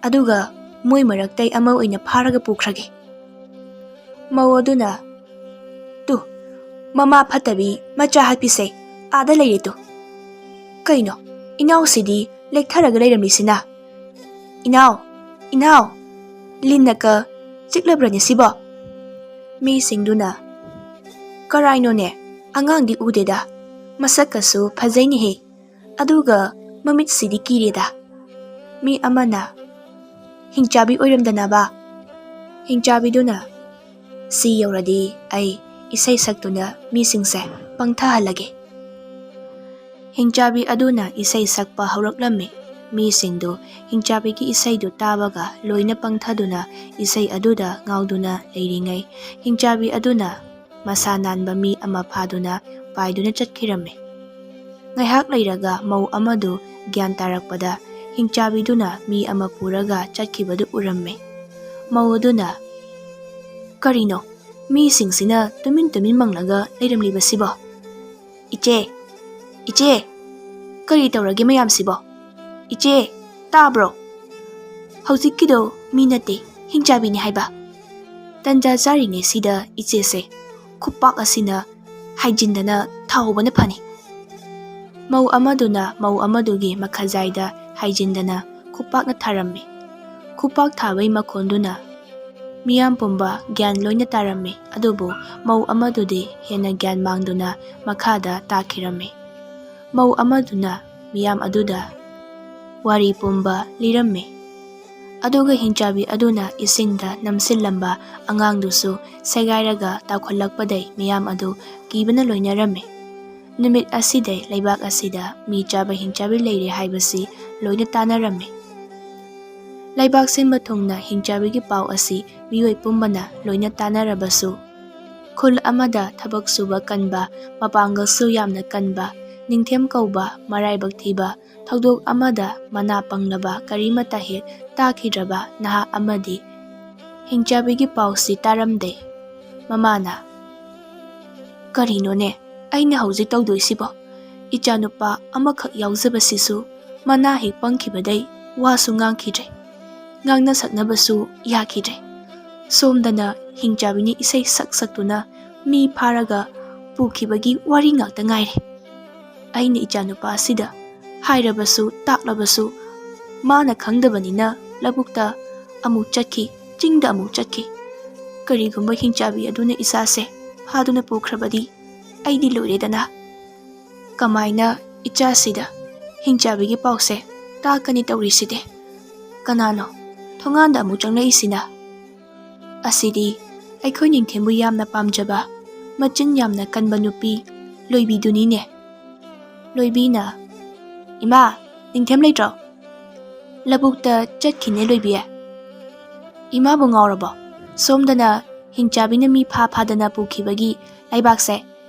ꯑꯗꯨꯒ ꯃꯣꯏ ꯃꯔꯛꯇꯩ ꯑꯃ ꯑꯣꯏꯅ ꯐꯥꯔꯒ ꯄꯨꯈ꯭ꯔꯒꯦ꯫ ꯃꯧ ꯑꯗꯨꯅ, "ꯇꯨ, ꯃꯃꯥ ꯐꯠꯇꯕꯤ ꯃꯆꯥ ꯍꯥꯠꯄꯤꯁꯦ ꯑꯥꯗ ꯂꯩꯔꯦ ꯇꯨ꯫ ꯀꯩꯅꯣ, ꯏꯅꯥꯎꯁꯤꯗꯤ ꯂꯦꯛꯊꯔꯒ ꯂꯩꯔꯝꯂꯤꯁꯤꯅ? ꯏꯅꯥꯎ, ꯏꯅꯥꯎ, ꯂꯤꯟꯅꯀ ꯆꯤꯛꯂꯕ꯭ꯔꯅꯦ ꯁꯤꯕꯣ?" ꯃꯤꯁꯤꯡꯗꯨꯅ, "ꯀꯔꯥꯏꯅꯣꯅꯦ, ꯑꯉꯥꯡꯗꯤ ꯎꯗꯦꯗ, ꯃꯁꯛꯀꯁꯨ ꯐꯖꯩꯅꯦꯍꯦ, ꯑꯗꯨꯒ ꯃꯃꯤꯠꯁꯤꯗꯤ ꯀꯤꯔꯦꯗ"꯫ ꯃꯤ ꯑꯃꯅ, "ꯍꯤꯡꯆꯥꯕꯤ ꯑꯣꯏꯔꯝꯗꯅꯕ?" ꯍꯤꯡꯆꯥꯕꯤꯗꯨꯅ, "ꯁꯤ ꯌꯧꯔꯗꯤ ꯑꯩ ꯏꯁꯩ ꯁꯛꯇꯨꯅ ꯃꯤꯁꯤꯡꯁꯦ ꯄꯪꯊꯍꯜꯂꯒꯦ"꯫ ꯍꯤꯡꯆꯥꯕꯤ ꯑꯗꯨꯅ ꯏꯁꯩ ꯁꯛꯄ ꯍꯧꯔꯛꯂꯝꯃꯤ꯫ ꯃꯤꯁꯤꯡꯗꯨ ꯍꯤꯡꯆꯥꯕꯤꯒꯤ ꯏꯁꯩꯗꯨ ꯇꯥꯕꯒ ꯂꯣꯏꯅ ꯄꯪꯊꯗꯨꯅ ꯏꯁꯩ ꯑꯗꯨꯗ ꯉꯥꯎꯗꯨꯅ ꯂꯩꯔꯤꯉꯩ, ꯍꯤꯡꯆꯥꯕꯤ ꯑꯗꯨꯅ ꯃꯁꯥ ꯅꯥꯟꯕ ꯃꯤ ꯑꯃ ꯐꯥꯗꯨꯅ ꯄꯥꯏꯗꯨꯅ ꯆꯠꯈꯤꯔꯝꯃꯤ꯫ ꯉꯥꯏꯍꯥꯛ ꯂꯩꯔꯒ ꯃꯧ ꯑꯃꯗꯨ ꯒ꯭ꯌꯥꯟ ꯇꯥꯔꯛꯄꯗ, ꯍꯤꯡꯆꯥꯕꯤꯗꯨꯅ ꯃꯤ ꯑꯃ ꯄꯨꯔꯒ ꯆꯠꯈꯤꯕꯗꯨ ꯎꯔꯝꯃꯤ꯫ ꯃꯧ ꯑꯗꯨꯅ, "ꯀꯔꯤꯅꯣ, ꯃꯤꯁꯤꯡꯁꯤꯅ ꯇꯨꯃꯤꯟ ꯇꯨꯃꯤꯟ ꯃꯪꯂꯒ ꯂꯩꯔꯝꯂꯤꯕꯁꯤꯕꯣ? ꯏꯆꯦ, ꯏꯆꯦ, ꯀꯔꯤ ꯇꯧꯔꯒꯦ ꯃꯌꯥꯝꯁꯤꯕꯣ? ꯏꯆꯦ, ꯇꯥꯕ꯭ꯔꯣ? ꯍꯧꯖꯤꯛꯀꯤꯗꯣ ꯃꯤ ꯅꯠꯇꯦ, ꯍꯤꯡꯆꯥꯕꯤꯅꯤ ꯍꯥꯏꯕ꯫ ꯇꯟꯖꯥ ꯆꯥꯔꯤꯉꯩꯁꯤꯗ ꯏꯆꯦꯁꯦ ꯈꯨꯄꯥꯛ ꯑꯁꯤꯅ ꯍꯥꯏꯖꯤꯟꯗꯅ ꯊꯥꯍꯧꯕꯅ ꯐꯅꯤ"꯫ ꯃꯧ ꯑꯃꯗꯨꯅ ꯃꯧ ꯑꯃꯗꯨꯒꯤ ꯃꯈꯥꯖꯥꯏꯗ ꯍꯥꯏꯖꯤꯟꯗꯅ ꯈꯨꯄꯥꯛꯅ ꯊꯥꯔꯝꯃꯤ꯫ ꯈꯨꯄꯥꯛ ꯊꯥꯕꯩ ꯃꯈꯣꯟꯗꯨꯅ ꯃꯤꯌꯥꯝ ꯄꯨꯝꯕ ꯒ꯭ꯌꯥꯟ ꯂꯣꯏꯅ ꯇꯥꯔꯝꯃꯤ, ꯑꯗꯨꯕꯨ ꯃꯧ ꯑꯃꯗꯨꯗꯤ ꯍꯦꯟꯅ ꯒ꯭ꯌꯥꯟ ꯃꯥꯡꯗꯨꯅ ꯃꯈꯥꯗ ꯇꯥꯈꯤꯔꯝꯃꯤ꯫ ꯃꯧ ꯑꯃꯗꯨꯅ ꯃꯤꯌꯥꯝ ꯑꯗꯨꯗ ꯋꯥꯔꯤ ꯄꯨꯝꯕ ꯂꯤꯔꯝꯃꯤ꯫ ꯑꯗꯨꯒ ꯍꯤꯡꯆꯥꯕꯤ ꯑꯗꯨꯅ ꯏꯁꯤꯡꯗ ꯅꯝꯁꯤꯜꯂꯝꯕ ꯑꯉꯥꯡꯗꯨꯁꯨ ꯁꯦꯒꯥꯏꯔꯒ ꯇꯥꯎꯈꯠꯂꯛꯄꯗꯩ ꯃꯤꯌꯥꯝ ꯑꯗꯨ ꯀꯤꯕꯅ ꯂꯣꯏꯅꯔꯝꯃꯤ꯫ ꯅꯨꯃꯤꯠ ꯑꯁꯤꯗꯩ ꯂꯩꯕꯥꯛ ꯑꯁꯤꯗ ꯃꯤ ꯆꯥꯕ ꯍꯤꯡꯆꯥꯕꯤ ꯂꯩꯔꯦ ꯍꯥꯏꯕꯁꯤ ꯂꯣꯏꯅ ꯇꯥꯅꯔꯝꯃꯤ꯫ ꯂꯩꯕꯥꯛ ꯁꯤꯟꯕ ꯊꯨꯡꯅ ꯍꯤꯡꯆꯥꯕꯤꯒꯤ ꯄꯥꯎ ꯑꯁꯤ ꯃꯤꯑꯣꯏ ꯄꯨꯝꯕꯅ ꯂꯣꯏꯅ ꯇꯥꯅꯔꯕꯁꯨ, ꯈꯨꯜ ꯑꯃꯗ ꯊꯕꯛ ꯁꯨꯕ ꯀꯟꯕ, ꯃꯄꯥꯡꯒꯜꯁꯨ ꯌꯥꯝꯅ ꯀꯟꯕ, ꯅꯤꯡꯊꯦꯝ ꯀꯧꯕ ꯃꯔꯥꯏꯕꯛ ꯊꯤꯕ, ꯊꯧꯗꯣꯛ ꯑꯃꯗ ꯃꯅꯥ ꯄꯪꯂꯕ ꯀꯔꯤꯃꯠꯇ ꯍꯦꯛ ꯇꯥꯈꯤꯗ꯭ꯔꯕ ꯅꯍꯥ ꯑꯃꯗꯤ ꯍꯤꯡꯆꯥꯕꯤꯒꯤ ꯄꯥꯎꯁꯤ ꯇꯥꯔꯝꯗꯦ꯫ ꯃꯃꯥꯅ, "ꯀꯔꯤꯅꯣꯅꯦ ꯑꯩꯅ ꯍꯧꯖꯤꯛ ꯇꯧꯗꯣꯏꯁꯤꯕꯣ? ꯏꯆꯥꯅꯨꯄꯥ ꯑꯃꯈꯛ ꯌꯥꯎꯖꯕꯁꯤꯁꯨ ꯃꯅꯥ ꯍꯦꯛ ꯄꯪꯈꯤꯕꯗꯩ ꯋꯥꯁꯨ ꯉꯥꯡꯈꯤꯗ꯭ꯔꯦ, ꯉꯥꯡꯅ ꯁꯛꯅꯕꯁꯨ ꯌꯥꯈꯤꯗ꯭ꯔꯦ꯫ ꯁꯣꯝꯗꯅ ꯍꯤꯡꯆꯥꯕꯤꯅ ꯏꯁꯩ ꯁꯛ ꯁꯛꯇꯨꯅ ꯃꯤ ꯐꯥꯔꯒ ꯄꯨꯈꯤꯕꯒꯤ ꯋꯥꯔꯤ ꯉꯥꯛꯇ ꯉꯥꯏꯔꯦ꯫ ꯑꯩꯅ ꯏꯆꯥꯅꯨꯄꯥ ꯑꯁꯤꯗ ꯍꯥꯏꯔꯕꯁꯨ, ꯇꯥꯛꯂꯕꯁꯨ, ꯃꯥꯅ ꯈꯪꯗꯕꯅꯤꯅ ꯂꯧꯕꯨꯛꯇ ꯑꯃꯨꯛ ꯆꯠꯈꯤ, ꯆꯤꯡꯗ ꯑꯃꯨꯛ ꯆꯠꯈꯤ꯫ ꯀꯔꯤꯒꯨꯝꯕ ꯍꯤꯡꯆꯥꯕꯤ ꯑꯗꯨꯅ ꯏꯆꯥꯁꯦ ꯐꯥꯗꯨꯅ ꯄꯨꯈ꯭ꯔꯕꯗꯤ ꯑꯩꯗꯤ ꯂꯣꯏꯔꯦꯗꯅ꯫ ꯀꯃꯥꯏꯅ ꯏꯆꯥꯁꯤꯗ ꯍꯤꯡꯆꯥꯕꯤꯒꯤ ꯄꯥꯎꯁꯦ ꯇꯥꯛꯀꯅꯤ ꯇꯧꯔꯤꯁꯤꯗꯤ? ꯀꯅꯥꯅꯣ ꯊꯣꯡꯒꯥꯟꯗ ꯑꯃꯨꯛ ꯆꯪꯂꯛꯏꯁꯤꯅ? ꯑꯁꯤꯗꯤ ꯑꯩꯈꯣꯏ ꯅꯤꯡꯊꯦꯝꯕꯨ ꯌꯥꯝꯅ ꯄꯥꯝꯖꯕ, ꯃꯆꯤꯟ ꯌꯥꯝꯅ ꯀꯟꯕ ꯅꯨꯄꯤ ꯂꯣꯏꯕꯤꯗꯨꯅꯤꯅꯦ꯫" ꯂꯣꯏꯕꯤꯅ, "ꯏꯃꯥ, ꯅꯤꯡꯊꯦꯝ ꯂꯩꯇ꯭ꯔꯣ? ꯂꯧꯕꯨꯛꯇ ꯆꯠꯈꯤꯅꯦ ꯂꯣꯏꯕꯤ꯫ ꯏꯃꯥꯕꯨ ꯉꯥꯎꯔꯕꯣ? ꯁꯣꯝꯗꯅ ꯍꯤꯡꯆꯥꯕꯤꯅ ꯃꯤ ꯐꯥ ꯐꯥꯗꯅ ꯄꯨꯈꯤꯕꯒꯤ ꯂꯩꯕꯥꯛꯁꯦ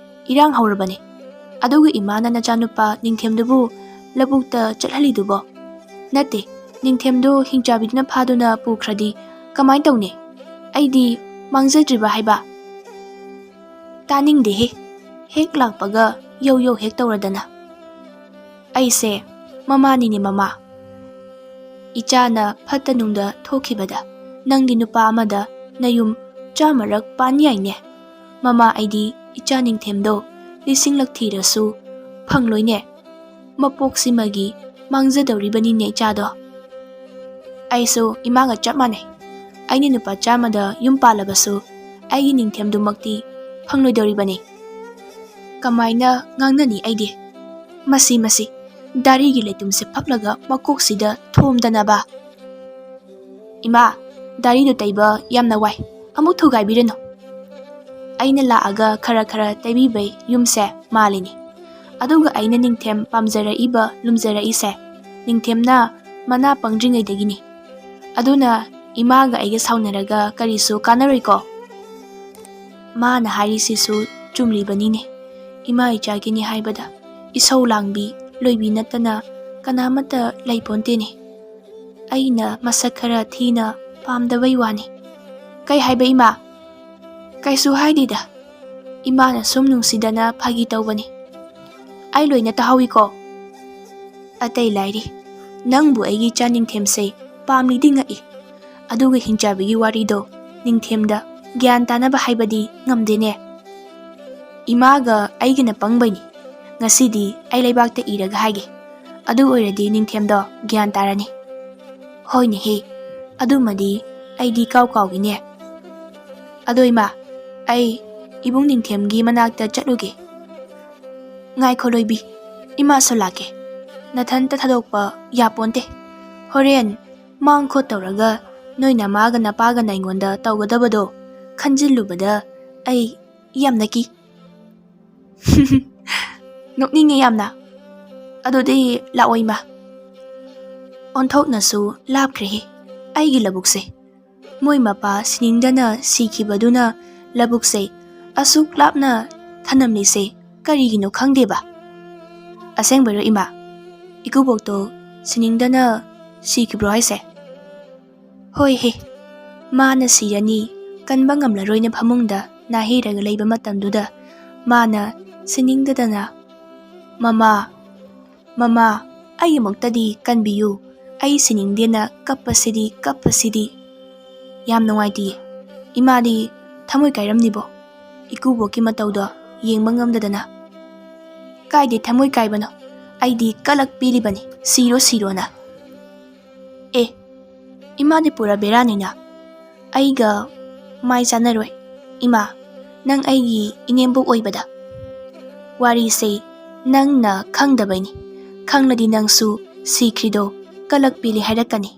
ꯏꯔꯥꯡ ꯍꯧꯔꯕꯅꯦ꯫ ꯑꯗꯨꯒ ꯏꯃꯥꯅ ꯅꯆꯥꯅꯨꯄꯥ ꯅꯤꯡꯊꯦꯝꯗꯨꯕꯨ ꯂꯧꯕꯨꯛꯇ ꯆꯠꯍꯜꯂꯤꯗꯨꯕꯣ? ꯅꯠꯇꯦ, ꯅꯤꯡꯊꯦꯝꯗꯨ ꯍꯤꯡꯆꯥꯕꯤꯗꯨꯅ ꯐꯥꯗꯨꯅ ꯄꯨꯈ꯭ꯔꯗꯤ ꯀꯃꯥꯏ ꯇꯧꯅꯤ? ꯑꯩꯗꯤ ꯃꯥꯡꯖꯗ꯭ꯔꯤꯕ ꯍꯥꯏꯕ?" "ꯇꯥꯅꯤꯡꯗꯦꯍꯦ, ꯍꯦꯛ ꯂꯥꯛꯄꯒ ꯌꯧ ꯌꯧ ꯍꯦꯛ ꯇꯧꯔꯗꯅ꯫ ꯑꯩꯁꯦ ꯃꯃꯥꯅꯤꯅꯦ ꯃꯃꯥ꯫ ꯏꯆꯥꯅ ꯐꯠꯇ ꯅꯨꯡꯗ ꯊꯣꯛꯈꯤꯕꯗ ꯅꯪꯒꯤ ꯅꯨꯄꯥ ꯑꯃꯗ ꯅꯌꯨꯝ ꯆꯥꯝꯃꯔꯛ ꯄꯥꯟ ꯌꯥꯏꯅꯦ꯫ ꯃꯃꯥ, ꯑꯩꯗꯤ ꯏꯆꯥ ꯅꯤꯡꯊꯦꯝꯗꯣ ꯂꯤꯁꯤꯡꯂꯛ ꯊꯤꯔꯁꯨ ꯐꯪꯂꯣꯏꯅꯦ꯫ ꯃꯄꯣꯛꯁꯤꯃꯒꯤ ꯃꯥꯡꯖꯗꯧꯔꯤꯕꯅꯤꯅꯦ ꯏꯆꯥꯗꯣ꯫ ꯑꯩꯁꯨ ꯏꯃꯥꯒ ꯆꯞ ꯃꯥꯟꯅꯩ꯫ ꯑꯩꯅ ꯅꯨꯄꯥ ꯆꯥꯝꯃꯗ ꯌꯨꯝ ꯄꯥꯜꯂꯕꯁꯨ ꯑꯩꯒꯤ ꯅꯤꯡꯊꯦꯝꯗꯨꯃꯛꯇꯤ ꯐꯪꯂꯣꯏꯗꯧꯔꯤꯕꯅꯤ꯫ ꯀꯃꯥꯏꯅ ꯉꯥꯡꯅꯅꯤ ꯑꯩꯗꯤ? ꯃꯁꯤ, ꯃꯁꯤ, ꯗꯥꯔꯤꯒꯤ ꯂꯩꯇꯨꯝꯁꯦ ꯐꯛꯂꯒ ꯃꯀꯣꯛꯁꯤꯗ ꯊꯣꯝꯗꯅꯕ꯫ ꯏꯃꯥ, ꯗꯥꯔꯤꯗꯨ ꯇꯩꯕ ꯌꯥꯝꯅ ꯋꯥꯏ, ꯑꯃꯨꯛ ꯊꯨꯒꯥꯏꯕꯤꯔꯅꯨ꯫ ꯑꯩꯅ ꯂꯥꯛꯑꯒ ꯈꯔ ꯈꯔ ꯇꯩꯕꯤꯕꯩ ꯌꯨꯝꯁꯦ ꯃꯥꯜꯂꯤꯅꯤ꯫ ꯑꯗꯨꯒ ꯑꯩꯅ ꯅꯤꯡꯊꯦꯝ ꯄꯥꯝꯖꯔꯛꯏꯕ, ꯂꯨꯝꯖꯔꯛꯏꯁꯦ ꯅꯤꯡꯊꯦꯝꯅ ꯃꯅꯥ ꯄꯪꯗ꯭ꯔꯤꯉꯩꯗꯒꯤꯅꯤ꯫ ꯑꯗꯨꯅ ꯏꯃꯥꯒ ꯑꯩꯒ ꯁꯥꯎꯅꯔꯒ ꯀꯔꯤꯁꯨ ꯀꯥꯟꯅꯔꯣꯏꯀꯣ꯫ ꯃꯥꯅ ꯍꯥꯏꯔꯤꯁꯤꯁꯨ ꯆꯨꯝꯂꯤꯕꯅꯤꯅꯦ꯫ ꯏꯃꯥ ꯏꯆꯥꯒꯤꯅꯤ ꯍꯥꯏꯕꯗ ꯏꯁꯧ ꯂꯥꯡꯕꯤ, ꯂꯣꯏꯕꯤ ꯅꯠꯇꯅ ꯀꯅꯥꯃꯠꯇ ꯂꯩꯄꯣꯟꯇꯦꯅꯦ꯫ ꯑꯩꯅ ꯃꯁꯛ ꯈꯔ ꯊꯤꯅ ꯄꯥꯝꯗꯕꯩ ꯋꯥꯅꯤ꯫ ꯀꯩ ꯍꯥꯏꯕ ꯏꯃꯥ? ꯀꯩꯁꯨ ꯍꯥꯏꯗꯦꯗ꯫ ꯏꯃꯥꯅ ꯁꯨꯝ ꯅꯨꯡꯁꯤꯗꯅ ꯐꯥꯒꯤ ꯇꯧꯕꯅꯤ꯫ ꯑꯩ ꯂꯣꯏꯅ ꯇꯥꯍꯧꯏꯀꯣ꯫ ꯑꯇꯩ ꯂꯥꯏꯔꯤ, ꯅꯪꯕꯨ ꯑꯩꯒꯤ ꯏꯆꯥ ꯅꯤꯡꯊꯦꯝꯁꯦ ꯄꯥꯝꯂꯤꯗꯤ ꯉꯛꯏ꯫ ꯑꯗꯨꯒ ꯍꯤꯡꯆꯥꯕꯤꯒꯤ ꯋꯥꯔꯤꯗꯣ ꯅꯤꯡꯊꯦꯝꯗ ꯒ꯭ꯌꯥꯟ ꯇꯥꯅꯕ ꯍꯥꯏꯕꯗꯤ ꯉꯝꯗꯦꯅꯦ꯫ ꯏꯃꯥꯒ ꯑꯩꯒꯅ ꯄꯪꯕꯩꯅꯤ꯫ ꯉꯁꯤꯗꯤ ꯑꯩ ꯂꯩꯕꯥꯛꯇ ꯏꯔꯒ ꯍꯥꯏꯒꯦ꯫ ꯑꯗꯨ ꯑꯣꯏꯔꯗꯤ ꯅꯤꯡꯊꯦꯝꯗꯣ ꯒ꯭ꯌꯥꯟ ꯇꯥꯔꯅꯤ꯫ ꯍꯣꯏꯅꯦꯍꯦ, ꯑꯗꯨꯃꯗꯤ ꯑꯩꯗꯤ ꯀꯥꯎ ꯀꯥꯎꯏꯅꯦ꯫ ꯑꯗꯣ ꯏꯃꯥ, ꯑꯩ ꯏꯕꯨꯡ ꯅꯤꯡꯊꯦꯝꯒꯤ ꯃꯅꯥꯛꯇ ꯆꯠꯂꯨꯒꯦ꯫ ꯉꯥꯏꯈꯣ ꯂꯣꯏꯕꯤ, ꯏꯃꯥꯁꯨ ꯂꯥꯛꯀꯦ꯫ ꯅꯊꯟꯇ ꯊꯥꯗꯣꯛꯄ ꯌꯥꯄꯣꯟꯇꯦ꯫ ꯍꯣꯔꯦꯟ ꯃꯥꯡ ꯈꯣꯠ ꯇꯧꯔꯒ ꯅꯣꯏ ꯅꯃꯥꯒ ꯅꯄꯥꯒꯅ ꯑꯩꯉꯣꯟꯗ ꯇꯧꯒꯗꯕꯗꯣ ꯈꯟꯖꯤꯜꯂꯨꯕꯗ ꯑꯩ ꯌꯥꯝꯅ ꯀꯤ꯫ ꯅꯣꯛꯅꯤꯡꯉꯦ ꯌꯥꯝꯅ꯫ ꯑꯗꯨꯗꯤ ꯂꯥꯛꯑꯣ ꯏꯃꯥ꯫ ꯑꯣꯟꯊꯣꯛꯅꯁꯨ ꯂꯥꯞꯈ꯭ꯔꯦꯍꯦ ꯑꯩꯒꯤ ꯂꯧꯕꯨꯛꯁꯦ꯫ ꯃꯣꯏ ꯃꯄꯥ ꯁꯤꯅꯤꯡꯗꯅ ꯁꯤꯈꯤꯕꯗꯨꯅ ꯂꯧꯕꯨꯛꯁꯦ ꯑꯁꯨꯛ ꯂꯥꯞꯅ ꯊꯅꯝꯂꯤꯁꯦ ꯀꯔꯤꯒꯤꯅꯣ ꯈꯪꯗꯦꯕ꯫ ꯑꯁꯦꯡꯕꯩꯔꯣ ꯏꯃꯥ? ꯏꯀꯨꯕꯣꯛꯇꯣ ꯁꯤꯅꯤꯡꯗꯅ ꯁꯤꯈꯤꯕ꯭ꯔꯣ ꯍꯥꯏꯁꯦ? ꯍꯣꯏ ꯍꯦ, ꯃꯥꯅ ꯁꯤꯔꯅꯤ, ꯀꯟꯕ ꯉꯝꯂꯔꯣꯏꯅ ꯐꯃꯨꯡꯗ ꯅꯥꯍꯩꯔꯒ ꯂꯩꯕ ꯃꯇꯝꯗꯨꯗ ꯃꯥꯅ ꯁꯤꯅꯤꯡꯗꯗꯅ, "ꯃꯃꯥ, ꯃꯃꯥ, ꯑꯩꯒꯤꯃꯛꯇꯗꯤ ꯀꯟꯕꯤꯌꯨ, ꯑꯩ ꯁꯤꯅꯤꯡꯗꯦꯅ ꯀꯞꯄꯁꯤꯗꯤ, ꯀꯞꯄꯁꯤꯗꯤ꯫ ꯌꯥꯝ ꯅꯨꯡꯉꯥꯏꯇꯤꯌꯦ, ꯏꯃꯥꯗꯤ ꯊꯃꯣꯏ ꯀꯥꯏꯔꯝꯅꯤꯕꯣ, ꯏꯀꯨꯕꯣꯛꯀꯤ ꯃꯇꯧꯗꯣ ꯌꯦꯡꯕ ꯉꯝꯗꯗꯅ꯫" "ꯀꯥꯏꯗꯩ ꯊꯃꯣꯏ ꯀꯥꯏꯕꯅꯣ, ꯑꯩꯗꯤ ꯀꯂꯛ ꯄꯤꯔꯤꯕꯅꯤ, ꯁꯤꯔꯣ ꯁꯤꯔꯣꯅ꯫" ꯑꯦ, ꯏꯃꯥꯗꯤ ꯄꯨꯔꯥ ꯕꯦꯔꯥꯅꯤꯅ꯫ ꯑꯩꯒ ꯃꯥꯏ ꯆꯥꯟꯅꯔꯣꯏ꯫ ꯏꯃꯥ, ꯅꯪ ꯑꯩꯒꯤ ꯏꯅꯦꯝꯕꯣꯛ ꯑꯣꯏꯕꯗ꯫ ꯋꯥꯔꯤꯁꯦ ꯅꯪꯅ ꯈꯪꯗꯕꯩꯅꯤ꯫ ꯈꯪꯂꯗꯤ ꯅꯪꯁꯨ ꯁꯤꯈ꯭ꯔꯤꯗꯣ ꯀꯂꯛ ꯄꯤꯂꯤ ꯍꯥꯏꯔꯛꯀꯅꯤ꯫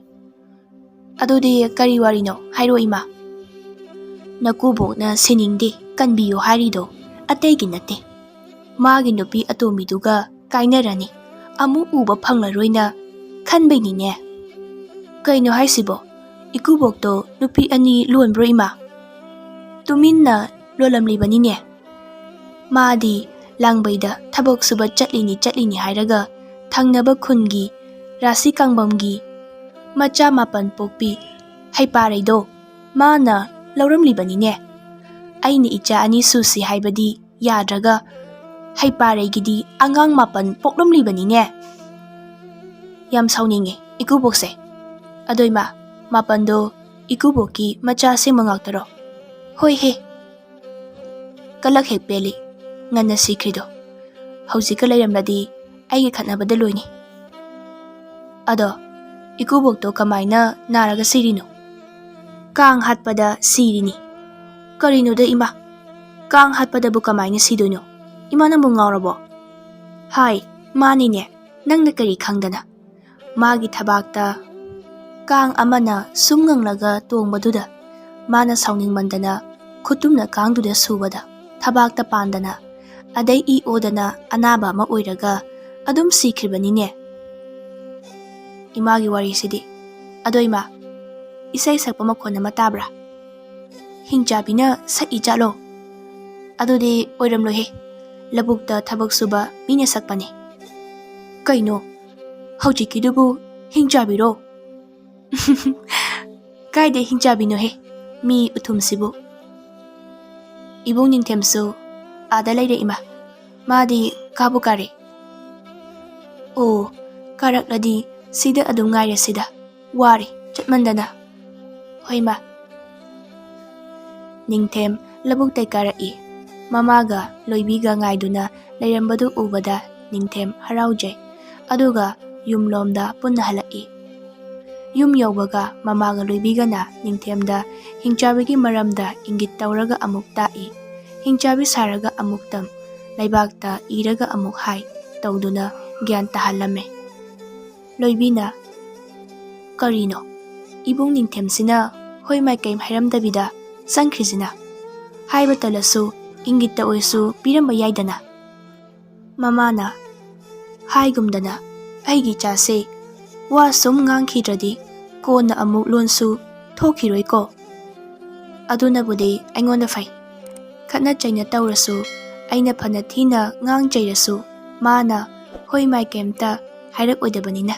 ꯑꯗꯨꯗꯤ ꯀꯔꯤ ꯋꯥꯔꯤꯅꯣ? ꯍꯥꯏꯔꯣ ꯏꯃꯥ꯫ ꯅꯀꯨꯕꯣꯛꯅ ꯁꯤꯅꯤꯡꯗꯦ, ꯀꯟꯕꯤꯌꯨ ꯍꯥꯏꯔꯤꯗꯣ ꯑꯇꯩꯒꯤ ꯅꯠꯇꯦ꯫ ꯃꯥꯒꯤ ꯅꯨꯄꯤ ꯑꯇꯣꯝꯕꯤꯗꯨꯒ ꯀꯥꯏꯅꯔꯅꯤ, ꯑꯃꯨꯛ ꯎꯕ ꯐꯪꯂꯔꯣꯏꯅ ꯈꯟꯕꯩꯅꯤꯅꯦ꯫ ꯀꯩꯅꯣ ꯍꯥꯏꯁꯤꯕꯣ? ꯏꯀꯨꯕꯣꯛꯇꯣ ꯅꯨꯄꯤ ꯑꯅꯤ ꯂꯣꯟꯕ꯭ꯔꯣ ꯏꯃꯥ? ꯇꯨꯃꯤꯟꯅ ꯂꯣꯜꯂꯝꯂꯤꯕꯅꯤꯅꯦ꯫ ꯃꯥꯗꯤ ꯂꯥꯡꯕꯩꯗ ꯊꯕꯛ ꯁꯨꯕ ꯆꯠꯂꯤꯅꯤ ꯆꯠꯂꯤꯅꯤ ꯍꯥꯏꯔꯒ ꯊꯪꯅꯕ ꯈꯨꯟꯒꯤ ꯔꯥꯁꯤ ꯀꯥꯡꯕꯝꯒꯤ ꯃꯆꯥ ꯃꯥꯄꯟ ꯄꯣꯛꯄꯤ ꯍꯩꯄꯥꯔꯩꯗꯣ ꯃꯥꯅ ꯂꯧꯔꯝꯂꯤꯕꯅꯤꯅꯦ꯫ ꯑꯩꯅ ꯏꯆꯥ ꯑꯅꯤ ꯁꯨꯁꯤ ꯍꯥꯏꯕꯗꯤ ꯌꯥꯗ꯭ꯔꯒ ꯍꯩꯄꯥꯔꯩꯒꯤꯗꯤ ꯑꯉꯥꯡ ꯃꯥꯄꯟ ꯄꯣꯛꯂꯝꯂꯤꯕꯅꯤꯅꯦ꯫ ꯌꯥꯝ ꯁꯥꯎꯅꯤꯡꯉꯦ ꯏꯀꯨꯕꯣꯛꯁꯦ꯫ ꯑꯗꯣ ꯏꯃꯥ, ꯃꯥꯄꯟꯗꯣ ꯏꯀꯨꯕꯣꯛꯀꯤ ꯃꯆꯥ ꯑꯁꯦꯡꯕ ꯉꯥꯛꯇꯔꯣ? ꯍꯣꯏ ꯍꯦ꯫ ꯀꯂꯛ ꯍꯦꯛ ꯄꯦꯜꯂꯤ ꯉꯟꯅ ꯁꯤꯈ꯭ꯔꯤꯗꯣ꯫ ꯍꯧꯖꯤꯛꯀ ꯂꯩꯔꯝꯂꯗꯤ ꯑꯩꯒ ꯈꯠꯅꯕꯗ ꯂꯣꯏꯅꯤ꯫ ꯑꯗꯣ ꯏꯀꯨꯕꯣꯛꯇꯣ ꯀꯃꯥꯏꯅ ꯅꯥꯔꯒ ꯁꯤꯔꯤꯅꯣ? ꯀꯥꯡ ꯍꯥꯠꯄꯗ ꯁꯤꯔꯤꯅꯤ꯫ ꯀꯔꯤꯅꯣꯗ ꯏꯃꯥ? ꯀꯥꯡ ꯍꯥꯠꯄꯗꯕꯨ ꯀꯃꯥꯏꯅ ꯁꯤꯗꯣꯏꯅꯣ? ꯏꯃꯥ ꯅꯪꯕꯨ ꯉꯥꯎꯔꯕꯣ? ꯍꯥꯏ, ꯃꯥꯅꯤꯅꯦ, ꯅꯪꯅ ꯀꯔꯤ ꯈꯪꯗꯅ? ꯃꯥꯒꯤ ꯊꯕꯥꯛꯇ ꯀꯥꯡ ꯑꯃꯅ ꯁꯨꯝ ꯉꯪꯂꯒ ꯇꯣꯡꯕꯗꯨꯗ ꯃꯥꯅ ꯁꯥꯎꯅꯤꯡꯃꯟꯗꯅ ꯈꯨꯇꯨꯝꯅ ꯀꯥꯡꯗꯨꯗ ꯁꯨꯕꯗ ꯊꯕꯥꯛꯇ ꯄꯥꯟꯗꯅ ꯑꯗꯩ ꯏ ꯑꯣꯗꯅ ꯑꯅꯥꯕ ꯑꯃ ꯑꯣꯏꯔꯒ ꯑꯗꯨꯝ ꯁꯤꯈ꯭ꯔꯤꯕꯅꯤꯅꯦ꯫ ꯏꯃꯥꯒꯤ ꯋꯥꯔꯤꯁꯤꯗꯤ꯫ ꯑꯗꯣ ꯏꯃꯥ, ꯏꯁꯩ ꯁꯛꯄ ꯃꯈꯣꯟ ꯑꯃ ꯇꯥꯕ꯭ꯔꯥ? ꯍꯤꯡꯆꯥꯕꯤꯅ ꯁꯛꯏ ꯖꯥꯠꯂꯣ? ꯑꯗꯨꯗꯤ ꯑꯣꯏꯔꯝꯂꯣꯏꯍꯦ꯫ ꯂꯧꯕꯨꯛꯇ ꯊꯕꯛ ꯁꯨꯕ ꯃꯤꯅ ꯁꯛꯄꯅꯦ꯫ ꯀꯩꯅꯣ? ꯍꯧꯖꯤꯛꯀꯤꯗꯨꯕꯨ ꯍꯤꯡꯆꯥꯕꯤꯔꯣ? ꯀꯥꯏꯗꯩ ꯍꯤꯡꯆꯥꯕꯤꯅꯣꯍꯦ? ꯃꯤ ꯎꯊꯨꯝꯁꯤꯕꯨ꯫ ꯏꯕꯨꯡ ꯅꯤꯡꯊꯦꯝꯁꯨ ꯑꯥꯗ ꯂꯩꯔꯦ ꯏꯃꯥ꯫ ꯃꯥꯗꯤ ꯀꯥꯕꯨ ꯀꯥꯔꯦ꯫ ꯑꯣ, ꯀꯥꯔꯛꯂꯗꯤ ꯁꯤꯗ ꯑꯗꯨꯝ ꯉꯥꯏꯔꯁꯤꯗ꯫ ꯋꯥꯔꯦ ꯆꯠꯃꯟꯗꯅ꯫ ꯍꯣꯏ ꯃꯥ꯫ ꯅꯤꯡꯊꯦꯝ ꯂꯧꯕꯨꯛꯇꯩ ꯀꯥꯔꯛꯏ꯫ ꯃꯃꯥꯒ ꯂꯣꯏꯕꯤꯒ ꯉꯥꯏꯗꯨꯅ ꯂꯩꯔꯝꯕꯗꯨ ꯎꯕꯗ ꯅꯤꯡꯊꯦꯝ ꯍꯔꯥꯎꯖꯩ꯫ ꯑꯗꯨꯒ ꯌꯨꯝꯂꯣꯝꯗ ꯄꯨꯟꯅ ꯍꯜꯂꯛꯏ꯫ ꯌꯨꯝ ꯌꯧꯕꯒ ꯃꯃꯥꯒ ꯂꯣꯏꯕꯤꯒꯅ ꯅꯤꯡꯊꯦꯝꯗ ꯍꯤꯡꯆꯥꯕꯤꯒꯤ ꯃꯔꯝꯗ ꯏꯪꯒꯤꯠ ꯇꯧꯔꯒ ꯑꯃꯨꯛ ꯇꯥꯛꯏ, ꯍꯤꯡꯆꯥꯕꯤ ꯁꯥꯔꯒ ꯑꯃꯨꯛ ꯇꯝ, ꯂꯩꯕꯥꯛꯇ ꯏꯔꯒ ꯑꯃꯨꯛ ꯍꯥꯏ ꯇꯧꯗꯨꯅ ꯒ꯭ꯌꯥꯟ ꯇꯥꯍꯜꯂꯝꯃꯦ꯫ ꯂꯣꯏꯕꯤꯅ, "ꯀꯔꯤꯅꯣ? ꯏꯕꯨꯡ ꯅꯤꯡꯊꯦꯝꯁꯤꯅ ꯍꯣꯏ ꯃꯥꯏ ꯀꯩꯝ ꯍꯥꯏꯔꯝꯗꯕꯤꯗ ꯆꯪꯈ꯭ꯔꯤꯁꯤꯅ? ꯍꯥꯏꯕ ꯇꯜꯂꯁꯨ ꯏꯪꯒꯤꯠꯇ ꯑꯣꯏꯁꯨ ꯄꯤꯔꯝꯕ ꯌꯥꯏꯗꯅ?" ꯃꯃꯥꯅ ꯍꯥꯏꯒꯨꯝꯗꯅ, "ꯑꯩꯒꯤ ꯏꯆꯥꯁꯦ ꯋꯥ ꯁꯨꯝ ꯉꯥꯡꯈꯤꯗ꯭ꯔꯗꯤ ꯀꯣꯟꯅ ꯑꯃꯨꯛ ꯂꯣꯟꯁꯨ ꯊꯣꯛꯈꯤꯔꯣꯏꯀꯣ꯫ ꯑꯗꯨꯅꯕꯨꯗꯤ ꯑꯩꯉꯣꯟꯗ ꯐꯩ꯫ ꯈꯠꯅ ꯆꯩꯅ ꯇꯧꯔꯁꯨ, ꯑꯩꯅ ꯐꯅ ꯊꯤꯅ ꯉꯥꯡ ꯆꯩꯔꯁꯨ, ꯃꯥꯅ ꯍꯣꯏ ꯃꯥꯏ ꯀꯩꯝꯇ ꯍꯥꯏꯔꯛꯑꯣꯏꯗꯕꯅꯤꯅ꯫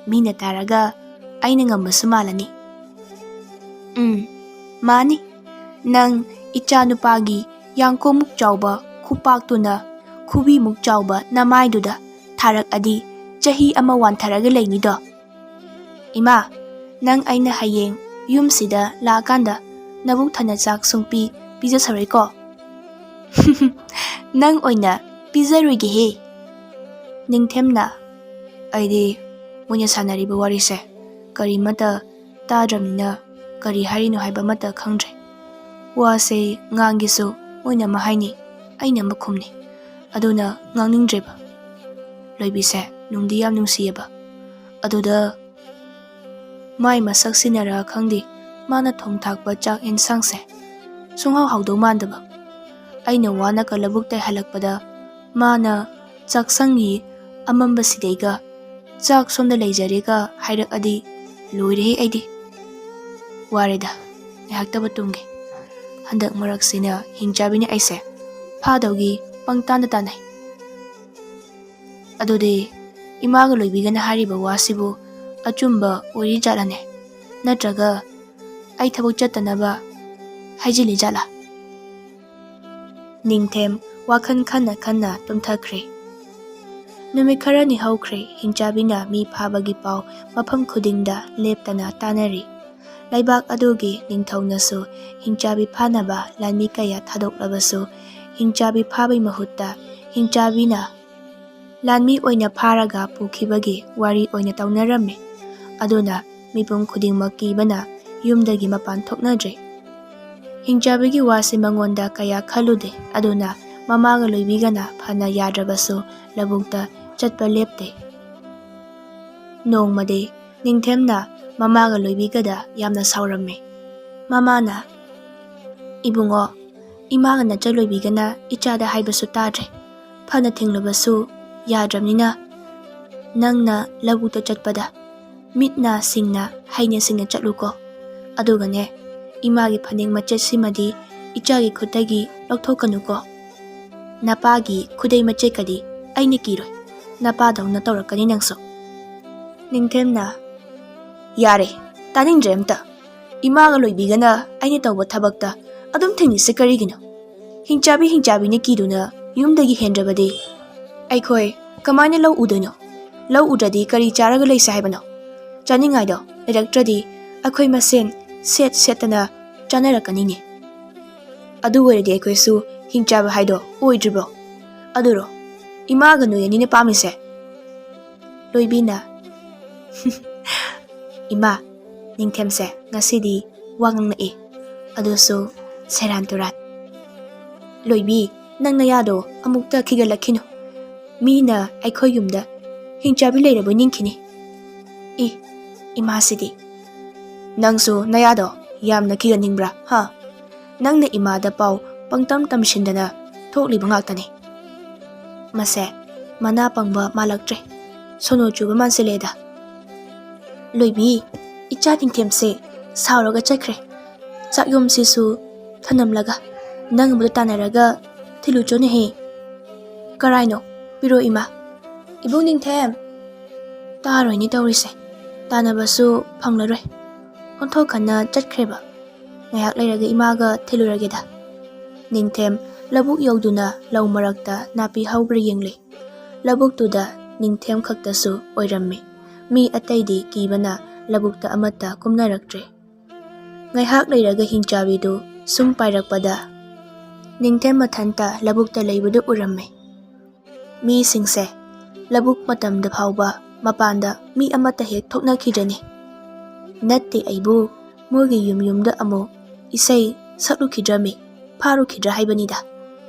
ꯃꯤꯅ ꯇꯥꯔꯒ ꯑꯩꯅ ꯉꯝꯕꯁꯨ ꯃꯥꯜꯂꯅꯤ꯫ ꯎꯝ, ꯃꯥꯅꯤ꯫ ꯅꯪ ꯏꯆꯥ ꯅꯨꯄꯥꯒꯤ ꯌꯥꯡꯀꯣꯛꯃꯨꯛ ꯆꯥꯎꯕ ꯈꯨꯄꯥꯛꯇꯨꯅ ꯈꯨꯕꯤꯃꯨꯛ ꯆꯥꯎꯕ ꯅꯃꯥꯏꯗꯨꯗ ꯊꯥꯔꯛꯑꯗꯤ ꯆꯍꯤ ꯑꯃ ꯋꯥꯟꯊꯔꯒ ꯂꯩꯅꯤꯗꯣ꯫ ꯏꯃꯥ, ꯅꯪ ꯑꯩꯅ ꯍꯌꯦꯡ ꯌꯨꯝꯁꯤꯗ ꯂꯥꯛꯑꯀꯥꯟꯗ ꯅꯕꯨꯛ ꯊꯟꯅ ꯆꯥꯛ ꯁꯨꯡꯄꯤ ꯄꯤꯖꯁꯔꯣꯏꯀꯣ?" "ꯅꯪ ꯑꯣꯏꯅ ꯄꯤꯖꯔꯣꯏꯒꯦꯍꯦ꯫" ꯅꯤꯡꯊꯦꯝꯅ, "ꯑꯩꯗꯤ ꯃꯣꯏꯅ ꯁꯥꯟꯅꯔꯤꯕ ꯋꯥꯔꯤꯁꯦ ꯀꯔꯤꯃꯠꯇ ꯇꯥꯗ꯭ꯔꯕꯅꯤꯅ ꯀꯔꯤ ꯍꯥꯏꯔꯤꯅꯣ ꯍꯥꯏꯕ ꯑꯃꯠꯇ ꯈꯪꯗ꯭ꯔꯦ꯫ ꯋꯥꯁꯦ ꯉꯥꯡꯒꯦꯁꯨ ꯃꯣꯏꯅ ꯑꯃ ꯍꯥꯏꯅꯤ, ꯑꯩꯅ ꯑꯃ ꯈꯨꯝꯅꯤ꯫ ꯑꯗꯨꯅ ꯉꯥꯡꯅꯤꯡꯗ꯭ꯔꯦꯕ꯫ ꯂꯣꯏꯕꯤꯁꯦ ꯅꯨꯡꯗꯤ ꯌꯥꯝ ꯅꯨꯡꯁꯤꯌꯦꯕ꯫ ꯑꯗꯨꯗ ꯃꯥꯏ ꯃꯁꯛ ꯁꯤꯟꯅꯔ ꯈꯪꯗꯦ, ꯃꯥꯅ ꯊꯣꯡ ꯊꯥꯛꯄ ꯆꯥꯛ ꯌꯦꯟꯁꯥꯡꯁꯦ ꯁꯨꯡꯍꯥꯎ ꯍꯥꯎꯗꯧ ꯃꯥꯟꯗꯕ꯫ ꯑꯩꯅ ꯋꯥꯅꯒ ꯂꯧꯕꯨꯛꯇꯩ ꯍꯜꯂꯛꯄꯗ ꯃꯥꯅ ꯆꯥꯛꯁꯪꯒꯤ ꯑꯃꯝꯕꯁꯤꯗꯩꯒ 'ꯆꯥꯛ ꯁꯣꯝꯗ ꯂꯩꯖꯔꯦ'ꯒ ꯍꯥꯏꯔꯛꯑꯗꯤ ꯂꯣꯏꯔꯦꯍꯦ ꯑꯩꯗꯤ꯫ ꯋꯥꯔꯦꯗ, ꯉꯥꯏꯍꯥꯛꯇꯕꯨ ꯇꯨꯝꯒꯦ꯫ ꯍꯟꯗꯛ ꯃꯔꯛꯁꯤꯅ ꯍꯤꯡꯆꯥꯕꯤꯅ ꯑꯩꯁꯦ ꯐꯥꯗꯧꯒꯤ ꯄꯪꯇꯥꯟꯗ ꯇꯥꯟꯅꯩ꯫ ꯑꯗꯨꯗꯤ ꯏꯃꯥꯒ ꯂꯣꯏꯕꯤꯒꯅ ꯍꯥꯏꯔꯤꯕ ꯋꯥꯁꯤꯕꯨ ꯑꯆꯨꯝꯕ ꯑꯣꯏꯔꯤ ꯖꯥꯠꯂꯅꯦ? ꯅꯠꯇ꯭ꯔꯒ ꯑꯩ ꯊꯕꯛ ꯆꯠꯇꯅꯕ ꯍꯥꯏꯖꯤꯜꯂꯤ ꯖꯥꯠꯂꯥ?" ꯅꯤꯡꯊꯦꯝ ꯋꯥꯈꯜ ꯈꯟꯅ ꯈꯟꯅ ꯇꯨꯝꯊꯈ꯭ꯔꯦ꯫ ꯅꯨꯃꯤꯠ ꯈꯔꯅꯤ ꯍꯧꯈ꯭ꯔꯦ, ꯍꯤꯡꯆꯥꯕꯤꯅ ꯃꯤ ꯐꯥꯕꯒꯤ ꯄꯥꯎ ꯃꯐꯝ ꯈꯨꯗꯤꯡꯗ ꯂꯦꯞꯇꯅ ꯇꯥꯅꯔꯤ꯫ ꯂꯩꯕꯥꯛ ꯑꯗꯨꯒꯤ ꯅꯤꯡꯊꯧꯅꯁꯨ ꯍꯤꯡꯆꯥꯕꯤ ꯐꯥꯅꯕ ꯂꯥꯟꯃꯤ ꯀꯌꯥ ꯊꯥꯗꯣꯛꯂꯕꯁꯨ, ꯍꯤꯡꯆꯥꯕꯤ ꯐꯥꯕꯒꯤ ꯃꯍꯨꯠꯇ ꯍꯤꯡꯆꯥꯕꯤꯅ ꯂꯥꯟꯃꯤ ꯑꯣꯏꯅ ꯐꯥꯔꯒ ꯄꯨꯈꯤꯕꯒꯤ ꯋꯥꯔꯤ ꯑꯣꯏꯅ ꯇꯧꯅꯔꯝꯃꯤ꯫ ꯑꯗꯨꯅ ꯃꯤꯄꯨꯝ ꯈꯨꯗꯤꯡꯃꯛ ꯀꯤꯕꯅ ꯌꯨꯝꯗꯒꯤ ꯃꯄꯥꯟ ꯊꯣꯛꯅꯗ꯭ꯔꯦ꯫ ꯍꯤꯡꯆꯥꯕꯤꯒꯤ ꯋꯥꯁꯤ ꯃꯉꯣꯟꯗ ꯀꯌꯥ ꯈꯜꯂꯨꯗꯦ, ꯑꯗꯨꯅ ꯃꯃꯥꯒ ꯂꯣꯏꯕꯤꯒꯅ ꯐꯅ ꯌꯥꯗ꯭ꯔꯕꯁꯨ ꯂꯧꯕꯨꯛꯇ ꯆꯠꯄ ꯂꯦꯞꯇꯦ꯫ ꯅꯣꯡꯃꯗꯤ ꯅꯤꯡꯊꯦꯝꯅ ꯃꯃꯥꯒ ꯂꯣꯏꯕꯤꯒꯗ ꯌꯥꯝꯅ ꯁꯥꯎꯔꯝꯃꯤ꯫ ꯃꯃꯥꯅ, "ꯏꯕꯨꯡꯉꯣ, ꯏꯃꯥꯒ ꯅꯆꯜ ꯂꯣꯏꯕꯤꯒꯅ ꯏꯆꯥꯗ ꯍꯥꯏꯕꯁꯨ ꯇꯥꯗ꯭ꯔꯦ꯫ ꯐꯅ ꯊꯤꯡꯂꯕꯁꯨ ꯌꯥꯗ꯭ꯔꯕꯅꯤꯅ, ꯅꯪꯅ ꯂꯧꯕꯨꯛꯇ ꯆꯠꯄꯗ ꯃꯤꯠ ꯅꯥ ꯁꯤꯡꯅ, ꯍꯩꯅ ꯁꯤꯡꯅ ꯆꯠꯂꯨꯀꯣ꯫ ꯑꯗꯨꯒꯅꯦ, ꯏꯃꯥꯒꯤ ꯐꯅꯦꯛ ꯃꯆꯦꯠꯁꯤꯃꯗꯤ ꯏꯆꯥꯒꯤ ꯈꯨꯠꯇꯒꯤ ꯂꯧꯊꯣꯛꯀꯅꯨꯀꯣ꯫ ꯅꯄꯥꯒꯤ ꯈꯨꯗꯩ ꯃꯆꯦꯠꯀꯗꯤ ꯑꯩꯅ ꯀꯤꯔꯣꯏ꯫ ꯅꯄꯥꯗꯧꯅ ꯇꯧꯔꯛꯀꯅꯤ ꯅꯪꯁꯨ꯫ ꯅꯤꯡꯊꯦꯝꯅ, "ꯌꯥꯔꯦ, ꯇꯥꯅꯤꯡꯗ꯭ꯔꯦ ꯑꯝꯇ꯫ ꯏꯃꯥꯒ ꯂꯣꯏꯕꯤꯒꯅ ꯑꯩꯅ ꯇꯧꯕ ꯊꯕꯛꯇ ꯑꯗꯨꯝ ꯊꯤꯡꯉꯤꯁꯦ ꯀꯔꯤꯒꯤꯅꯣ? ꯍꯤꯡꯆꯥꯕꯤ ꯍꯤꯡꯆꯥꯕꯤꯅ ꯀꯤꯗꯨꯅ ꯌꯨꯝꯗꯒꯤ ꯍꯦꯟꯗ꯭ꯔꯕꯗꯤ ꯑꯩꯈꯣꯏ ꯀꯃꯥꯏꯅ ꯂꯧ ꯎꯗꯣꯏꯅꯣ? ꯂꯧ ꯎꯗ꯭ꯔꯗꯤ ꯀꯔꯤ ꯆꯥꯔꯒ ꯂꯩꯁꯦ ꯍꯥꯏꯕꯅꯣ? ꯆꯥꯅꯤꯡꯉꯥꯏꯗꯣ ꯂꯩꯔꯛꯇ꯭ꯔꯗꯤ ꯑꯩꯈꯣꯏ ꯃꯁꯦꯟ ꯁꯦꯠ ꯁꯦꯠꯇꯅ ꯆꯥꯅꯔꯛꯀꯅꯤꯅꯦ꯫ ꯑꯗꯨ ꯑꯣꯏꯔꯗꯤ ꯑꯩꯈꯣꯏꯁꯨ ꯍꯤꯡꯆꯥꯕ ꯍꯥꯏꯗꯣ ꯑꯣꯏꯗ꯭ꯔꯤꯕ꯭ꯔꯣ? ꯑꯗꯨꯔꯣ ꯏꯃꯥꯒ ꯅꯣꯏ ꯑꯅꯤꯅ ꯄꯥꯝꯃꯤꯁꯦ?" ꯂꯣꯏꯕꯤꯅ, "ꯏꯃꯥ, ꯅꯤꯡꯊꯦꯝꯁꯦ ꯉꯁꯤꯗꯤ ꯋꯥ ꯉꯥꯡꯂꯛꯏ, ꯑꯗꯨꯁꯨ ꯁꯦꯔꯥꯟ ꯇꯨꯔꯥꯟ꯫ ꯂꯣꯏꯕꯤ, ꯅꯪ ꯅꯌꯥꯗꯣ ꯑꯃꯨꯛꯇ ꯈꯤꯒꯠꯂꯛꯈꯤꯅꯨ꯫ ꯃꯤꯅ ꯑꯩꯈꯣꯏ ꯌꯨꯝꯗ ꯍꯤꯡꯆꯥꯕꯤ ꯂꯩꯔꯕꯣꯏ ꯅꯤꯡꯈꯤꯅꯤ꯫ ꯏ, ꯏꯃꯥꯁꯤꯗꯤ꯫ ꯅꯪꯁꯨ ꯅꯌꯥꯗꯣ ꯌꯥꯝꯅ ꯈꯤꯒꯠꯅꯤꯡꯕ꯭ꯔꯥ, ꯍꯥ? ꯅꯪꯅ ꯏꯃꯥꯗ ꯄꯥꯎ ꯄꯪꯇꯝ ꯇꯝꯁꯤꯟꯗꯅ ꯊꯣꯛꯂꯤꯕ ꯉꯥꯛꯇꯅꯤ꯫ ꯃꯁꯦ ꯃꯅꯥ ꯄꯪꯕ ꯃꯥꯜꯂꯛꯇ꯭ꯔꯦ꯫ ꯁꯣꯅꯣ ꯆꯨꯕ ꯃꯥꯟꯁꯤꯜꯂꯦꯗ꯫ ꯂꯣꯏꯕꯤ, ꯏꯆꯥ ꯅꯤꯡꯊꯦꯝꯁꯦ ꯁꯥꯎꯔꯒ ꯆꯠꯈ꯭ꯔꯦ꯫ ꯆꯥꯛꯌꯣꯝꯁꯤꯁꯨ ꯊꯅꯝꯂꯒ, ꯅꯪ ꯑꯃꯗꯣ ꯇꯥꯟꯅꯔꯒ ꯊꯤꯜꯂꯨꯆꯣꯅꯦꯍꯦ꯫ ꯀꯔꯥꯏꯅꯣ? ꯄꯤꯔꯣ ꯏꯃꯥ꯫ ꯏꯕꯨꯡ ꯅꯤꯡꯊꯦꯝ! ꯇꯥꯔꯣꯏꯅꯦ ꯇꯧꯔꯤꯁꯦ꯫ ꯇꯥꯟꯅꯕꯁꯨ ꯐꯪꯂꯔꯣꯏ꯫ ꯑꯣꯟꯊꯣꯛꯈꯟꯅ ꯆꯠꯈ꯭ꯔꯦꯕ꯫ ꯉꯥꯏꯍꯥꯛ ꯂꯩꯔꯒ ꯏꯃꯥꯒ ꯊꯤꯜꯂꯨꯔꯒꯦꯗ꯫ ꯅꯤꯡꯊꯦꯝ ꯂꯧꯕꯨꯛ ꯌꯧꯗꯨꯅ ꯂꯧ ꯃꯔꯛꯇ ꯅꯥꯄꯤ ꯍꯧꯕ꯭ꯔꯥ ꯌꯦꯡꯂꯦ꯫ ꯂꯧꯕꯨꯛꯇꯨꯗ ꯅꯤꯡꯊꯦꯝ ꯈꯛꯇꯁꯨ ꯑꯣꯏꯔꯝꯃꯤ꯫ ꯃꯤ ꯑꯇꯩꯗꯤ ꯀꯤꯕꯅ ꯂꯧꯕꯨꯛꯇ ꯑꯃꯠꯇ ꯀꯨꯝꯅꯔꯛꯇ꯭ꯔꯦ꯫ ꯉꯥꯏꯍꯥꯛ ꯂꯩꯔꯒ ꯍꯤꯡꯆꯥꯕꯤꯗꯨ ꯁꯨꯝ ꯄꯥꯏꯔꯛꯄꯗ ꯅꯤꯡꯊꯦꯝ ꯃꯊꯟꯇ ꯂꯧꯕꯨꯛꯇ ꯂꯩꯕꯗꯨ ꯎꯔꯝꯃꯤ꯫ ꯃꯤꯁꯤꯡꯁꯦ ꯂꯧꯕꯨꯛ ꯃꯇꯝꯗ ꯐꯥꯎꯕ ꯃꯄꯥꯟꯗ ꯃꯤ ꯑꯃꯠꯇ ꯍꯦꯛ ꯊꯣꯛꯅꯈꯤꯗ꯭ꯔꯅꯤ꯫ ꯅꯠꯇꯦ ꯑꯩꯕꯨ, ꯃꯣꯏꯒꯤ ꯌꯨꯝ ꯌꯨꯝꯗ ꯑꯃꯨꯛ ꯏꯁꯩ ꯁꯛꯂꯨꯈꯤꯗ꯭ꯔꯃꯤ, ꯐꯥꯔꯨꯈꯤꯗ꯭ꯔꯥ ꯍꯥꯏꯕꯅꯤꯗ꯫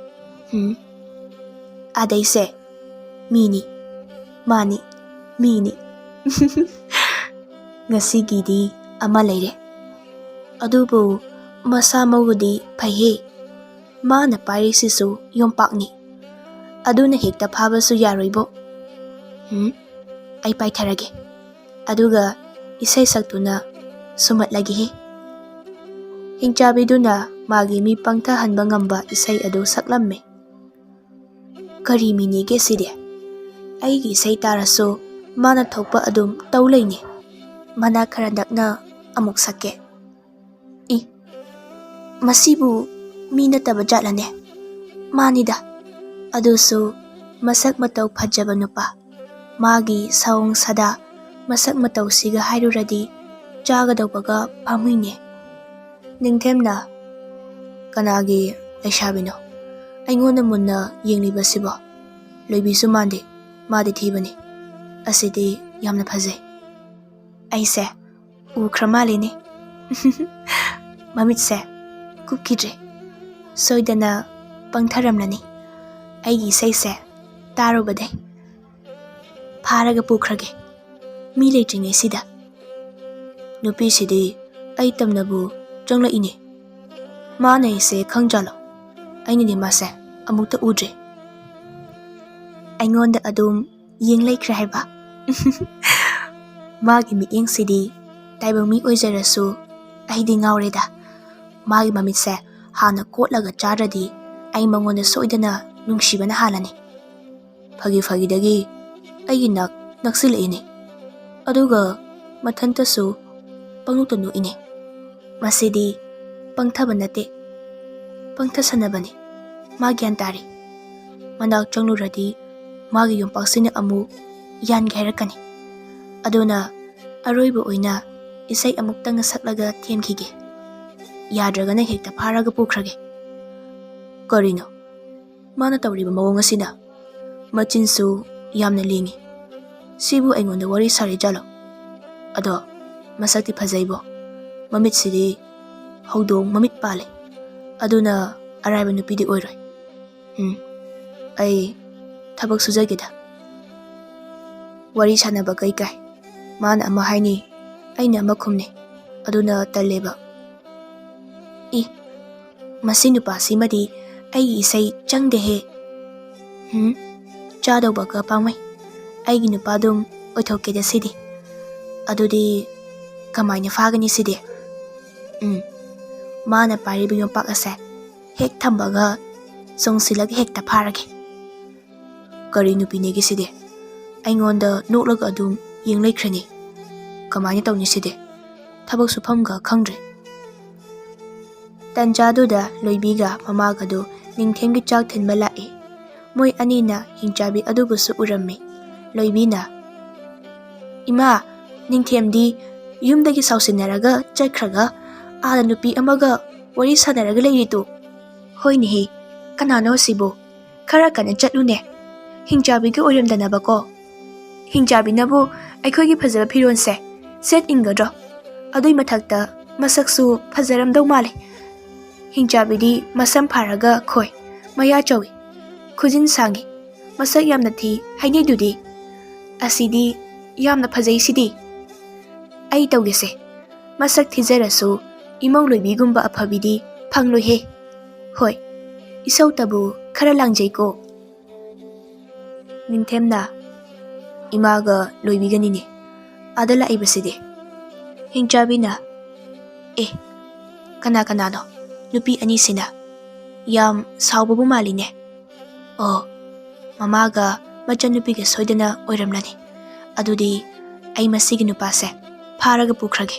ꯍꯨꯝ꯫ ꯑꯗꯩꯁꯦ, ꯃꯤꯅꯤ, ꯃꯥꯅꯤ, ꯃꯤꯅꯤ꯫ ꯉꯁꯤꯒꯤꯗꯤ ꯑꯃ ꯂꯩꯔꯦ꯫ ꯑꯗꯨꯕꯨ ꯃꯁꯥ ꯃꯎꯗꯤ ꯐꯩꯍꯦ꯫ ꯃꯥꯅ ꯄꯥꯏꯔꯤꯁꯤꯁꯨ ꯌꯣꯝꯄꯥꯛꯅꯤ꯫ ꯑꯗꯨꯅ ꯍꯦꯛꯇ ꯐꯥꯕꯁꯨ ꯌꯥꯔꯣꯏꯕꯣ꯫ ꯎꯝ, ꯑꯩ ꯄꯥꯏꯊꯔꯒꯦ꯫ ꯑꯗꯨꯒ ꯏꯁꯩ ꯁꯛꯇꯨꯅ ꯁꯨꯝꯍꯠꯂꯒꯦꯍꯦ꯫ ꯍꯤꯡꯆꯥꯕꯤꯗꯨꯅ ꯃꯥꯒꯤ ꯃꯤ ꯄꯪꯊꯍꯟꯕ ꯉꯝꯕ ꯏꯁꯩ ꯑꯗꯨ ꯁꯛꯂꯝꯃꯦ꯫ ꯀꯔꯤ ꯃꯤꯅꯦꯒꯦ ꯁꯤꯗꯤ? ꯑꯩꯒꯤ ꯏꯁꯩ ꯇꯥꯔꯁꯨ ꯃꯥꯅ ꯊꯣꯛꯄ ꯑꯗꯨꯝ ꯇꯧ ꯂꯩꯅꯦ꯫ ꯃꯅꯥꯛ ꯈꯔ ꯅꯛꯅ ꯑꯃꯨꯛ ꯁꯛꯀꯦ꯫ ꯏ, ꯃꯁꯤꯕꯨ ꯃꯤ ꯅꯠꯇꯕ ꯖꯥꯠꯂꯅꯦ? ꯃꯥꯅꯤꯗ, ꯑꯗꯨꯁꯨ ꯃꯁꯛ ꯃꯇꯧ ꯐꯖꯕ ꯅꯨꯄꯥ꯫ ꯃꯥꯒꯤ ꯁꯑꯣꯡ ꯁꯥꯗꯥ, ꯃꯁꯛ ꯃꯇꯧꯁꯤꯒ ꯍꯥꯏꯔꯨꯔꯗꯤ ꯆꯥꯒꯗꯧꯕꯒ ꯄꯥꯝꯃꯨꯏꯅꯦ꯫ ꯅꯤꯡꯊꯦꯝꯅ, "ꯀꯅꯥꯒꯤ ꯂꯩꯁꯥꯕꯤꯅꯣ ꯑꯩꯉꯣꯟꯗ ꯃꯨꯟꯅ ꯌꯦꯡꯂꯤꯕꯁꯤꯕꯣ? ꯂꯣꯏꯕꯤꯁꯨ ꯃꯥꯟꯗꯦ, ꯃꯥꯗꯤ ꯊꯤꯕꯅꯤ꯫ ꯑꯁꯤꯗꯤ ꯌꯥꯝꯅ ꯐꯖꯩ꯫ ꯑꯩꯁꯦ ꯎꯈ꯭ꯔ ꯃꯥꯜꯂꯤꯅꯦ꯫ ꯃꯃꯤꯠꯁꯦ ꯀꯨꯞꯈꯤꯗ꯭ꯔꯦ꯫ ꯁꯣꯏꯗꯅ ꯄꯪꯊꯔꯝꯂꯅꯤ꯫ ꯑꯩꯒꯤ ꯏꯁꯩꯁꯦ ꯇꯥꯔꯨꯕꯗꯩ꯫ ꯐꯥꯔꯒ ꯄꯨꯈ꯭ꯔꯒꯦ, ꯃꯤ ꯂꯩꯇ꯭ꯔꯤꯉꯩꯁꯤꯗ꯫ ꯅꯨꯄꯤꯁꯤꯗꯤ ꯑꯩ ꯇꯝꯅꯕꯨ ꯆꯪꯂꯛꯏꯅꯦ꯫ ꯃꯥꯅ ꯑꯩꯁꯦ ꯈꯪꯖꯥꯠꯂꯣ? ꯑꯩꯅꯗꯤ ꯃꯥꯁꯦ ꯑꯃꯨꯛꯇ ꯎꯗ꯭ꯔꯤ꯫" ꯑꯩꯉꯣꯟꯗ ꯑꯗꯨꯝ ꯌꯦꯡ ꯂꯩꯈ꯭ꯔꯦ ꯍꯥꯏꯕ꯫ ꯃꯥꯒꯤ ꯃꯤꯠꯌꯦꯡꯁꯤꯗꯤ ꯇꯥꯏꯕꯪ ꯃꯤ ꯑꯣꯏꯖꯔꯁꯨ ꯑꯩꯗꯤ ꯉꯥꯎꯔꯦꯗ꯫ ꯃꯥꯒꯤ ꯃꯃꯤꯠꯁꯦ ꯍꯥꯟꯅ ꯀꯣꯠꯂꯒ ꯆꯥꯗ꯭ꯔꯗꯤ ꯑꯩ ꯃꯉꯣꯟꯗ ꯁꯣꯏꯗꯅ ꯅꯨꯡꯁꯤꯕꯅ ꯍꯥꯜꯂꯅꯤ꯫ ꯐꯥꯒꯤ ꯐꯥꯒꯤꯗꯒꯤ ꯑꯩꯒꯤ ꯅꯛ ꯅꯛꯁꯤꯜꯂꯛꯏꯅꯦ꯫ ꯑꯗꯨꯒ ꯃꯊꯟꯇꯁꯨ ꯄꯪꯅꯣꯛꯇ ꯅꯣꯛꯏꯅꯦ꯫ ꯃꯁꯤꯗꯤ ꯄꯪꯊꯕ ꯅꯠꯇꯦ, ꯄꯪꯊꯁꯟꯅꯕꯅꯤ꯫ ꯃꯥ ꯒ꯭ꯌꯥꯟ ꯇꯥꯔꯦ꯫ ꯃꯅꯥꯛ ꯆꯪꯂꯨꯔꯗꯤ ꯃꯥꯒꯤ ꯌꯣꯝꯄꯥꯛꯁꯤꯅ ꯑꯃꯨꯛ ꯌꯥꯟꯒꯦ ꯍꯥꯏꯔꯛꯀꯅꯤ꯫ ꯑꯗꯨꯅ ꯑꯔꯣꯏꯕ ꯑꯣꯏꯅ ꯏꯁꯩ ꯑꯃꯨꯛꯇꯪꯒ ꯁꯛꯂꯒ ꯊꯦꯝꯈꯤꯒꯦ꯫ ꯌꯥꯗ꯭ꯔꯒꯅ ꯍꯦꯛꯇ ꯐꯥꯔꯒ ꯄꯨꯈ꯭ꯔꯒꯦ꯫ ꯀꯔꯤꯅꯣ ꯃꯥꯅ ꯇꯧꯔꯤꯕ ꯃꯑꯣꯡ ꯑꯁꯤꯅ? ꯃꯆꯤꯟꯁꯨ ꯌꯥꯝꯅ ꯂꯦꯡꯉꯤ꯫ ꯁꯤꯕꯨ ꯑꯩꯉꯣꯟꯗ ꯋꯥꯔꯤ ꯁꯥꯔꯤꯖꯥꯠꯂꯣ? ꯑꯗꯣ ꯃꯁꯛꯇꯤ ꯐꯖꯩꯕꯣ꯫ ꯃꯃꯤꯠꯁꯤꯗꯤ ꯍꯧꯗꯣꯡ ꯃꯃꯤꯠ ꯄꯥꯜꯂꯦ꯫ ꯑꯗꯨꯅ ꯑꯔꯥꯏꯕ ꯅꯨꯄꯤꯗꯤ ꯑꯣꯏꯔꯣꯏ꯫ ꯎꯝ, ꯑꯩ ꯊꯕꯛ ꯁꯨꯖꯒꯦꯗ꯫ ꯋꯥꯔꯤ ꯁꯥꯟꯅꯕ ꯀꯩ ꯀꯥꯏ? ꯃꯥꯅ ꯑꯃ ꯍꯥꯏꯅꯤ, ꯑꯩꯅ ꯑꯃ ꯈꯨꯝꯅꯤ꯫ ꯑꯗꯨꯅ ꯇꯜꯂꯦꯕ꯫ ꯏ, ꯃꯁꯤ ꯅꯨꯄꯥꯁꯤꯃꯗꯤ ꯑꯩꯒꯤ ꯏꯁꯩ ꯆꯪꯗꯦꯍꯦ꯫ ꯍꯨꯝ, ꯆꯥꯗꯧꯕꯒ ꯄꯥꯝꯃꯩ꯫ ꯑꯩꯒꯤ ꯅꯨꯄꯥꯗꯨꯝ ꯑꯣꯏꯊꯣꯛꯀꯦꯗ ꯁꯤꯗꯤ꯫ ꯑꯗꯨꯗꯤ ꯀꯃꯥꯏꯅ ꯐꯥꯒꯅꯤ ꯁꯤꯗꯤ? ꯎꯝ, ꯃꯥꯅ ꯄꯥꯏꯔꯤꯕ ꯌꯣꯝꯄꯥꯛ ꯑꯁꯦ ꯍꯦꯛ ꯊꯝꯕꯒ ꯆꯣꯡꯁꯤꯜꯂꯒ ꯍꯦꯛꯇ ꯐꯥꯔꯒꯦ꯫ ꯀꯔꯤ ꯅꯨꯄꯤꯅꯦꯒꯦ ꯁꯤꯗꯤ? ꯑꯩꯉꯣꯟꯗ ꯅꯣꯛꯂꯒ ꯑꯗꯨꯝ ꯌꯦꯡ ꯂꯩꯈ꯭ꯔꯅꯤ꯫ ꯀꯃꯥꯏꯅ ꯇꯧꯅꯤ ꯁꯤꯗꯤ? ꯊꯕꯛ ꯁꯨꯐꯝꯒ ꯈꯪꯗ꯭ꯔꯦ꯫ ꯇꯟꯖꯥꯗꯨꯗ ꯂꯣꯏꯕꯤꯒ ꯃꯃꯥꯒꯗꯨ ꯅꯤꯡꯊꯦꯝꯒꯤ ꯆꯥꯛ ꯊꯤꯟꯕ ꯂꯥꯛꯏ꯫ ꯃꯣꯏ ꯑꯅꯤꯅ ꯍꯤꯡꯆꯥꯕꯤ ꯑꯗꯨꯕꯨꯁꯨ ꯎꯔꯝꯃꯤ꯫ ꯂꯣꯏꯕꯤꯅ, "ꯏꯃꯥ, ꯅꯤꯡꯊꯦꯝꯗꯤ ꯌꯨꯝꯗꯒꯤ ꯁꯥꯎꯁꯤꯟꯅꯔꯒ ꯆꯠꯈ꯭ꯔꯒ ꯑꯥꯗ ꯅꯨꯄꯤ ꯑꯃꯒ ꯋꯥꯔꯤ ꯁꯥꯟꯅꯔꯒ ꯂꯩꯔꯤꯗꯨ?" "ꯍꯣꯏꯅꯦꯍꯦ, ꯀꯅꯥꯅꯣ ꯑꯁꯤꯕꯨ? ꯈꯔ ꯀꯟꯅ ꯆꯠꯂꯨꯅꯦ꯫ ꯍꯤꯡꯆꯥꯕꯤꯒꯤ ꯑꯣꯏꯔꯝꯗꯅꯕꯀꯣ꯫ ꯍꯤꯡꯆꯥꯕꯤꯅꯕꯨ ꯑꯩꯈꯣꯏꯒꯤ ꯐꯖꯕ ꯐꯤꯔꯣꯜꯁꯦ ꯁꯦꯠ ꯏꯟꯒꯗ꯭ꯔꯣ? ꯑꯗꯨꯏ ꯃꯊꯛꯇ ꯃꯁꯛꯁꯨ ꯐꯖꯔꯝꯗꯧ ꯃꯥꯜꯂꯦ꯫ ꯍꯤꯡꯆꯥꯕꯤꯗꯤ ꯃꯁꯝ ꯐꯥꯔꯒ ꯈꯣꯏ, ꯃꯌꯥ ꯆꯧꯏ, ꯈꯨꯖꯤꯟ ꯁꯥꯡꯉꯤ, ꯃꯁꯛ ꯌꯥꯝꯅ ꯊꯤ ꯍꯥꯏꯅꯩꯗꯨꯗꯤ꯫ ꯑꯁꯤꯗꯤ ꯌꯥꯝꯅ ꯐꯖꯩꯁꯤꯗꯤ꯫ ꯑꯩ ꯇꯧꯒꯦꯁꯦ꯫ ꯃꯁꯛ ꯊꯤꯖꯔꯁꯨ ꯏꯃꯧ ꯂꯣꯏꯕꯤꯒꯨꯝꯕ ꯑꯐꯕꯤꯗꯤ ꯐꯪꯂꯣꯏꯍꯦ꯫ ꯍꯣꯏ, ꯏꯁꯧꯇꯕꯨ ꯈꯔ ꯂꯥꯡꯖꯩꯀꯣ꯫" ꯅꯤꯡꯊꯦꯝꯅ, "ꯏꯃꯥꯒ ꯂꯣꯏꯕꯤꯒꯅꯤꯅꯦ ꯑꯥꯗ ꯂꯥꯛꯏꯕꯁꯤꯗꯤ꯫" ꯍꯤꯡꯆꯥꯕꯤꯅ, "ꯑꯦ, ꯀꯅꯥ ꯀꯅꯥꯅꯣ? ꯅꯨꯄꯤ ꯑꯅꯤꯁꯤꯅ ꯌꯥꯝ ꯁꯥꯎꯕꯕꯨ ꯃꯥꯜꯂꯤꯅꯦ꯫ ꯑꯣ, ꯃꯃꯥꯒ ꯃꯆꯟꯅꯨꯄꯤꯒ ꯁꯣꯏꯗꯅ ꯑꯣꯏꯔꯝꯂꯅꯤ꯫ ꯑꯗꯨꯗꯤ ꯑꯩ ꯃꯁꯤꯒꯤ ꯅꯨꯄꯥꯁꯦ ꯐꯥꯔꯒ ꯄꯨꯈ꯭ꯔꯒꯦ꯫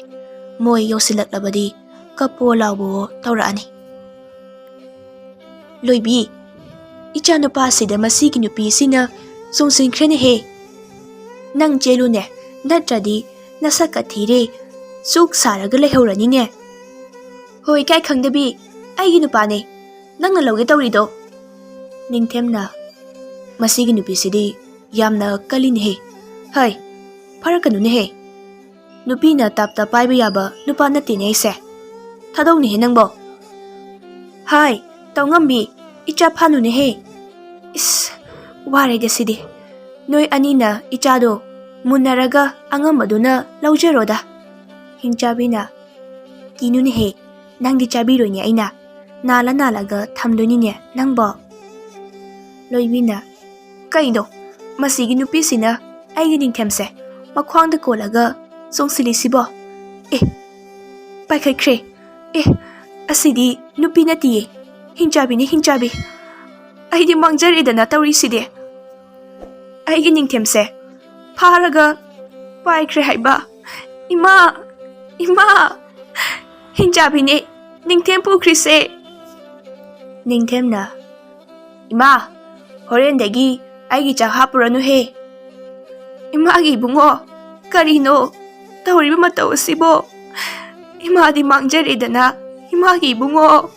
ꯃꯣꯏ ꯌꯧꯁꯤꯜꯂꯛꯂꯕꯗꯤ ꯀꯞꯄꯣ ꯂꯥꯎꯕꯣ ꯇꯧꯔꯛꯑꯅꯤ꯫" "ꯂꯣꯏꯕꯤ, ꯏꯆꯥ ꯅꯨꯄꯥꯁꯤꯗ ꯃꯁꯤꯒꯤ ꯅꯨꯄꯤꯁꯤꯅ ꯆꯣꯡꯁꯤꯟꯈ꯭ꯔꯦꯅꯦꯍꯦ꯫ ꯅꯪ ꯆꯦꯜꯂꯨꯅꯦ, ꯅꯠꯇ꯭ꯔꯗꯤ ꯅꯁꯛꯀ ꯊꯤꯔꯦ, ꯆꯨꯛ ꯁꯥꯔꯒ ꯂꯩꯍꯧꯔꯅꯤꯅꯦ꯫" "ꯍꯣꯏ, ꯏꯀꯥꯏ ꯈꯪꯗꯕꯤ, ꯑꯩꯒꯤ ꯅꯨꯄꯥꯅꯦ, ꯅꯪꯅ ꯂꯧꯒꯦ ꯇꯧꯔꯤꯗꯣ꯫" ꯅꯤꯡꯊꯦꯝꯅ, "ꯃꯁꯤꯒꯤ ꯅꯨꯄꯤꯁꯤꯗꯤ ꯌꯥꯝꯅ ꯀꯜꯂꯤꯅꯦꯍꯦ꯫ ꯍꯩ, ꯐꯥꯔꯛꯀꯅꯨꯅꯦꯍꯦ꯫ ꯅꯨꯄꯤꯅ ꯇꯥꯞꯇ ꯄꯥꯏꯕ ꯌꯥꯕ ꯅꯨꯄꯥ ꯅꯠꯇꯦꯅꯦ ꯑꯩꯁꯦ꯫ ꯊꯥꯗꯧꯅꯦꯍꯦ ꯅꯪꯕꯣ꯫ ꯍꯥꯏ, ꯇꯧꯉꯝꯕꯤ, ꯏꯆꯥ ꯐꯥꯅꯨꯅꯦꯍꯦ꯫ ꯏꯁ, ꯋꯥꯔꯦꯗ ꯁꯤꯗꯤ꯫ ꯅꯣꯏ ꯑꯅꯤꯅ ꯏꯆꯥꯗꯣ ꯃꯨꯟꯅꯔꯒ ꯑꯉꯝꯕꯗꯨꯅ ꯂꯧꯖꯔꯣꯗ꯫" ꯍꯤꯡꯆꯥꯕꯤꯅ, "ꯀꯤꯅꯨꯅꯦꯍꯦ, ꯅꯪꯗꯤ ꯆꯥꯕꯤꯔꯣꯏꯅꯦ ꯑꯩꯅ꯫ ꯅꯥꯜꯂ ꯅꯥꯜꯂꯒ ꯊꯝꯗꯣꯏꯅꯤꯅꯦ ꯅꯪꯕꯣ꯫ ꯂꯣꯏꯕꯤꯅ, "ꯀꯩꯅꯣ ꯃꯁꯤꯒꯤ ꯅꯨꯄꯤꯁꯤꯅ ꯑꯩꯒꯤ ꯅꯤꯡꯊꯦꯝꯁꯦ ꯃꯈ꯭ꯋꯥꯡꯗ ꯀꯣꯜꯂꯒ ꯆꯣꯡꯁꯤꯜꯂꯤꯁꯤꯕꯣ? ꯑꯦ, ꯄꯥꯏꯈꯠꯈ꯭ꯔꯦ꯫ ꯑꯦ, ꯑꯁꯤꯗꯤ ꯅꯨꯄꯤ ꯅꯠꯇꯤꯌꯦ, ꯍꯤꯡꯆꯥꯕꯤꯅꯤ, ꯍꯤꯡꯆꯥꯕꯤ꯫ ꯑꯩꯗꯤ ꯃꯥꯡꯖꯔꯦꯗꯅ ꯇꯧꯔꯤꯁꯤꯗꯤ꯫ ꯑꯩꯒꯤ ꯅꯤꯡꯊꯦꯝꯁꯦ ꯐꯥꯔꯒ ꯄꯥꯏꯈ꯭ꯔꯦ ꯍꯥꯏꯕ꯫ ꯏꯃꯥ, ꯏꯃꯥ, ꯍꯤꯡꯆꯥꯕꯤꯅꯦ ꯅꯤꯡꯊꯦꯝ ꯄꯨꯈ꯭ꯔꯤꯁꯦ꯫" ꯅꯤꯡꯊꯦꯝꯅ, "ꯏꯃꯥ, ꯍꯣꯔꯦꯟꯗꯒꯤ ꯑꯩꯒꯤ ꯆꯥꯛ ꯍꯥꯞꯄꯨꯔꯅꯨꯍꯦ꯫" "ꯏꯃꯥꯒꯤ ꯏꯕꯨꯡꯉꯣ, ꯀꯔꯤꯅꯣ ꯇꯧꯔꯤꯕ ꯃꯇꯧ ꯑꯁꯤꯕꯣ? ꯏꯃꯥꯗꯤ ꯃꯥꯡꯖꯔꯦꯗꯅ, ꯏꯃꯥꯒꯤ ꯏꯕꯨꯡꯉꯣ꯫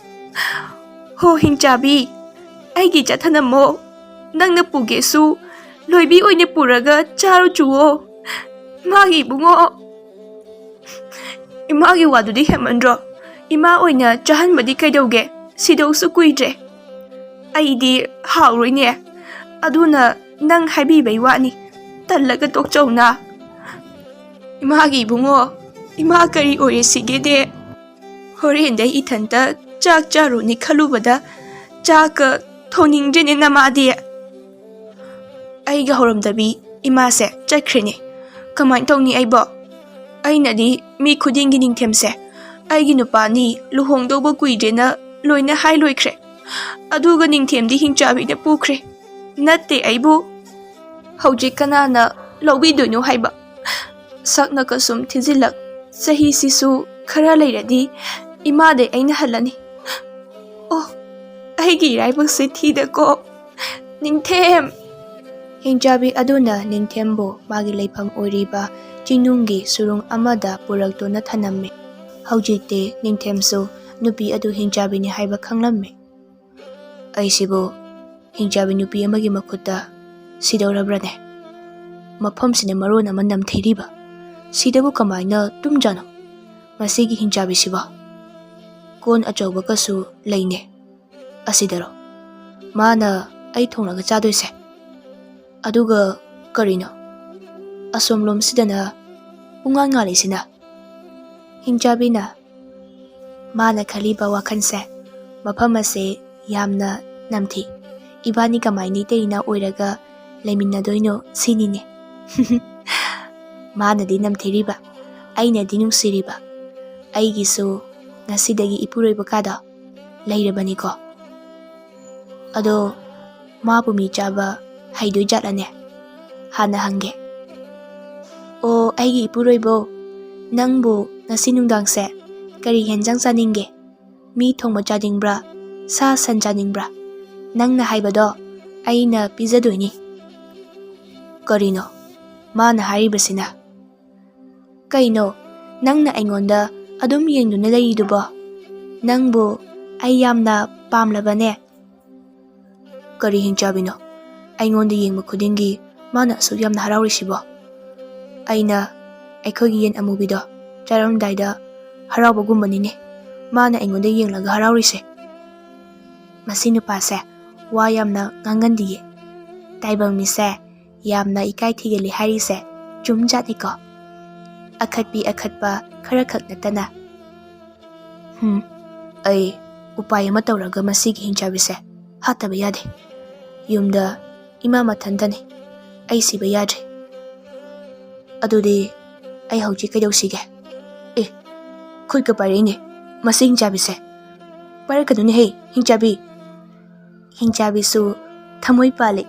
ꯍꯣ ꯍꯤꯡꯆꯥꯕꯤ, ꯑꯩꯒꯤ ꯆꯥ ꯊꯅꯝꯃꯣ꯫ ꯅꯪꯅ ꯄꯨꯒꯦꯁꯨ ꯂꯣꯏꯕꯤ ꯑꯣꯏꯅ ꯄꯨꯔꯒ ꯆꯥꯔꯨ ꯆꯨꯋꯣ꯫ ꯏꯃꯥꯒꯤ ꯏꯕꯨꯡꯉꯣ, ꯏꯃꯥꯒꯤ ꯋꯥꯗꯨꯗꯤ ꯍꯦꯟꯃꯟꯗ꯭ꯔꯣ? ꯏꯃꯥ ꯑꯣꯏꯅ ꯆꯥꯍꯟꯕꯗꯤ ꯀꯩꯗꯧꯒꯦ? ꯁꯤꯗꯧꯁꯨ ꯀꯨꯏꯗ꯭ꯔꯦ꯫ ꯑꯩꯗꯤ ꯍꯥꯎꯔꯣꯏꯅꯦ꯫ ꯑꯗꯨꯅ ꯅꯪ ꯍꯥꯏꯕꯤꯕꯩ ꯋꯥꯅꯤ꯫ ꯇꯜꯂꯒ ꯇꯣꯛꯆꯧꯅ꯫" "ꯏꯃꯥꯒꯤ ꯏꯕꯨꯡꯉꯣ, ꯏꯃꯥ ꯀꯔꯤ ꯑꯣꯏꯔꯦ ꯁꯤꯒꯦꯗꯦ? ꯍꯣꯔꯦꯟꯗꯩ ꯏꯊꯟꯇ ꯆꯥꯛ ꯆꯥꯔꯨꯅꯤ ꯈꯜꯂꯨꯕꯗ ꯆꯥꯛꯀ ꯊꯣꯡꯅꯤꯡꯗ꯭ꯔꯦꯅꯦ ꯅꯃꯥꯗꯤ꯫" ꯑꯩꯒ ꯍꯧꯔꯝꯗꯕꯤ ꯏꯃꯥꯁꯦ ꯆꯠꯈ꯭ꯔꯦꯅꯦ꯫ ꯀꯃꯥꯏꯅ ꯇꯧꯅꯤ ꯑꯩꯕꯣ? ꯑꯩꯅꯗꯤ ꯃꯤ ꯈꯨꯗꯤꯡꯒꯤ ꯅꯤꯡꯊꯦꯝꯁꯦ ꯑꯩꯒꯤ ꯅꯨꯄꯥꯅꯤ, ꯂꯨꯍꯣꯡꯗꯧꯕ ꯀꯨꯏꯗ꯭ꯔꯦꯅ ꯂꯣꯏꯅ ꯍꯥꯏ ꯂꯣꯏꯈ꯭ꯔꯦ꯫ ꯑꯗꯨꯒ ꯅꯤꯡꯊꯦꯝꯗꯤ ꯍꯤꯡꯆꯥꯕꯤꯅ ꯄꯨꯈ꯭ꯔꯦ꯫ ꯅꯠꯇꯦ ꯑꯩꯕꯨ꯫ ꯍꯧꯖꯤꯛ ꯀꯅꯥꯅ ꯂꯧꯕꯤꯗꯣꯏꯅꯣ ꯍꯥꯏꯕ? ꯁꯛꯅꯒ ꯁꯨꯝ ꯊꯤꯖꯤꯜꯂꯛ, ꯆꯍꯤꯁꯤꯁꯨ ꯈꯔ ꯂꯩꯔꯗꯤ ꯏꯃꯥꯗꯩ ꯑꯩꯅ ꯍꯜꯂꯅꯤ꯫ ꯑꯣ, ꯑꯩꯒꯤ ꯏꯔꯥꯏꯕꯛꯁꯦ ꯊꯤꯗꯀꯣ꯫ ꯅꯤꯡꯊꯦꯝ! ꯍꯤꯡꯆꯥꯕꯤ ꯑꯗꯨꯅ ꯅꯤꯡꯊꯦꯝꯕꯨ ꯃꯥꯒꯤ ꯂꯩꯐꯝ ꯑꯣꯏꯔꯤꯕ ꯆꯤꯡꯅꯨꯡꯒꯤ ꯁꯨꯔꯨꯡ ꯑꯃꯗ ꯄꯨꯔꯛꯇꯨꯅ ꯊꯅꯝꯃꯤ꯫ ꯍꯧꯖꯤꯛꯇꯤ ꯅꯤꯡꯊꯦꯝꯁꯨ ꯅꯨꯄꯤ ꯑꯗꯨ ꯍꯤꯡꯆꯥꯕꯤꯅꯤ ꯍꯥꯏꯕ ꯈꯪꯂꯝꯃꯤ꯫ ꯑꯩꯁꯤꯕꯨ ꯍꯤꯡꯆꯥꯕꯤ ꯅꯨꯄꯤ ꯑꯃꯒꯤ ꯃꯈꯨꯠꯇ ꯁꯤꯗꯧꯔꯕ꯭ꯔꯅꯦ? ꯃꯐꯝꯁꯤꯅ ꯃꯔꯣꯟ ꯑꯃ ꯅꯝꯊꯤꯔꯤꯕ꯫ ꯁꯤꯗꯕꯨ ꯀꯃꯥꯏꯅ ꯇꯨꯝꯖꯥꯠꯅꯣ? ꯃꯁꯤꯒꯤ ꯍꯤꯡꯆꯥꯕꯤꯁꯤꯕꯣ? ꯀꯣꯟ ꯑꯆꯧꯕꯒꯁꯨ ꯂꯩꯅꯦ꯫ ꯑꯁꯤꯗꯔꯣ ꯃꯥꯅ ꯑꯩ ꯊꯣꯡꯂꯒ ꯆꯥꯗꯣꯏꯁꯦ? ꯑꯗꯨꯒ ꯀꯔꯤꯅꯣ ꯑꯁꯣꯝꯂꯣꯝꯁꯤꯗꯅ ꯄꯨꯡꯉꯥꯟ ꯉꯥꯜꯂꯤꯁꯤꯅ? ꯍꯤꯡꯆꯥꯕꯤꯅ ꯃꯥꯅ ꯈꯜꯂꯤꯕ ꯋꯥꯈꯜꯁꯦ ꯃꯐꯝ ꯑꯁꯦ ꯌꯥꯝꯅ ꯅꯝꯊꯤ꯫ ꯏꯕꯥꯅꯤ ꯀꯃꯥꯏꯅ ꯏꯇꯩ ꯏꯅꯥꯎ ꯑꯣꯏꯔꯒ ꯂꯩꯃꯤꯟꯅꯗꯣꯏꯅꯣ ꯁꯤꯅꯤꯅꯦ꯫ ꯃꯥꯅꯗꯤ ꯅꯝꯊꯤꯔꯤꯕ, ꯑꯩꯅꯗꯤ ꯅꯨꯡꯁꯤꯔꯤꯕ꯫ ꯑꯩꯒꯤꯁꯨ ꯉꯁꯤꯗꯒꯤ ꯏꯄꯨꯔꯣꯏꯕ ꯀꯥꯗꯣ ꯂꯩꯔꯕꯅꯤꯀꯣ꯫ ꯑꯗꯣ ꯃꯥꯕꯨ ꯃꯤ ꯆꯥꯕ ꯍꯩꯗꯣꯏ ꯖꯥꯠꯂꯅꯦ? ꯍꯥꯟꯅ ꯍꯪꯒꯦ꯫ ꯑꯣ, ꯑꯩꯒꯤ ꯏꯄꯨꯔꯣꯏꯕꯣ, ꯅꯪꯕꯨ ꯉꯁꯤ ꯅꯨꯡꯗꯥꯡꯁꯦ ꯀꯔꯤ ꯍꯦꯟꯖꯥꯡ ꯆꯥꯅꯤꯡꯒꯦ? ꯃꯤ ꯊꯣꯡꯕ ꯆꯥꯅꯤꯡꯕ꯭ꯔꯥ? ꯁꯥ ꯁꯟ ꯆꯥꯅꯤꯡꯕ꯭ꯔꯥ? ꯅꯪꯅ ꯍꯥꯏꯕꯗꯣ ꯑꯩꯅ ꯄꯤꯖꯗꯣꯏꯅꯤ꯫ ꯀꯔꯤꯅꯣ ꯃꯥꯅ ꯍꯥꯏꯔꯤꯕꯁꯤꯅ? ꯀꯩꯅꯣ ꯅꯪꯅ ꯑꯩꯉꯣꯟꯗ ꯑꯗꯨꯝ ꯌꯦꯡꯗꯨꯅ ꯂꯩꯔꯤꯗꯨꯕꯣ? ꯅꯪꯕꯨ ꯑꯩ ꯌꯥꯝꯅ ꯄꯥꯝꯂꯕꯅꯦ꯫ ꯀꯔꯤ ꯍꯤꯡꯆꯥꯕꯤꯅꯣ? ꯑꯩꯉꯣꯟꯗ ꯌꯦꯡꯕ ꯈꯨꯗꯤꯡꯒꯤ ꯃꯥꯅ ꯑꯁꯨꯛ ꯌꯥꯝꯅ ꯍꯔꯥꯎꯔꯤꯁꯤꯕꯣ? ꯑꯩꯅ ꯑꯩꯈꯣꯏꯒꯤ ꯌꯦꯟ ꯑꯃꯨꯕꯤꯗꯣ ꯆꯥꯔꯝꯗꯥꯏꯗ ꯍꯔꯥꯎꯕꯒꯨꯝꯕꯅꯤꯅꯦ ꯃꯥꯅ ꯑꯩꯉꯣꯟꯗ ꯌꯦꯡꯂꯒ ꯍꯔꯥꯎꯔꯤꯁꯦ꯫ ꯃꯁꯤ ꯅꯨꯄꯥꯁꯦ ꯋꯥ ꯌꯥꯝꯅ ꯉꯥꯡꯒꯟꯗꯤꯌꯦ꯫ ꯇꯥꯏꯕꯪ ꯃꯤꯁꯦ ꯌꯥꯝꯅ ꯏꯀꯥꯏ ꯊꯤꯒꯜꯂꯤ ꯍꯥꯏꯔꯤꯁꯦ ꯆꯨꯝꯖꯥꯠꯅꯤꯀꯣ꯫ ꯑꯈꯠꯄꯤ ꯑꯈꯠꯄ ꯈꯔꯈꯛ ꯅꯠꯇꯅ꯫ ꯍꯝ, ꯑꯩ ꯎꯄꯥꯏ ꯑꯃ ꯇꯧꯔꯒ ꯃꯁꯤꯒꯤ ꯍꯤꯡꯆꯥꯕꯤꯁꯦ ꯍꯥꯠꯇꯕ ꯌꯥꯗꯦ꯫ ꯌꯨꯝꯗ ꯏꯃꯥ ꯃꯊꯟꯇꯅꯤ꯫ ꯑꯩ ꯁꯤꯕ ꯌꯥꯗ꯭ꯔꯦ꯫ ꯑꯗꯨꯗꯤ ꯑꯩ ꯍꯧꯖꯤꯛ ꯀꯩꯗꯧꯁꯤꯒꯦ? ꯑꯦ, ꯈꯨꯠꯀ ꯄꯥꯏꯔꯛꯏꯅꯦ ꯃꯁꯤ ꯍꯤꯡꯆꯥꯕꯤꯁꯦ꯫ ꯄꯥꯏꯔꯛꯀꯅꯨꯅꯦꯍꯦ, ꯍꯤꯡꯆꯥꯕꯤ꯫ ꯍꯤꯡꯆꯥꯕꯤꯁꯨ ꯊꯃꯣꯏ ꯄꯥꯜꯂꯤ꯫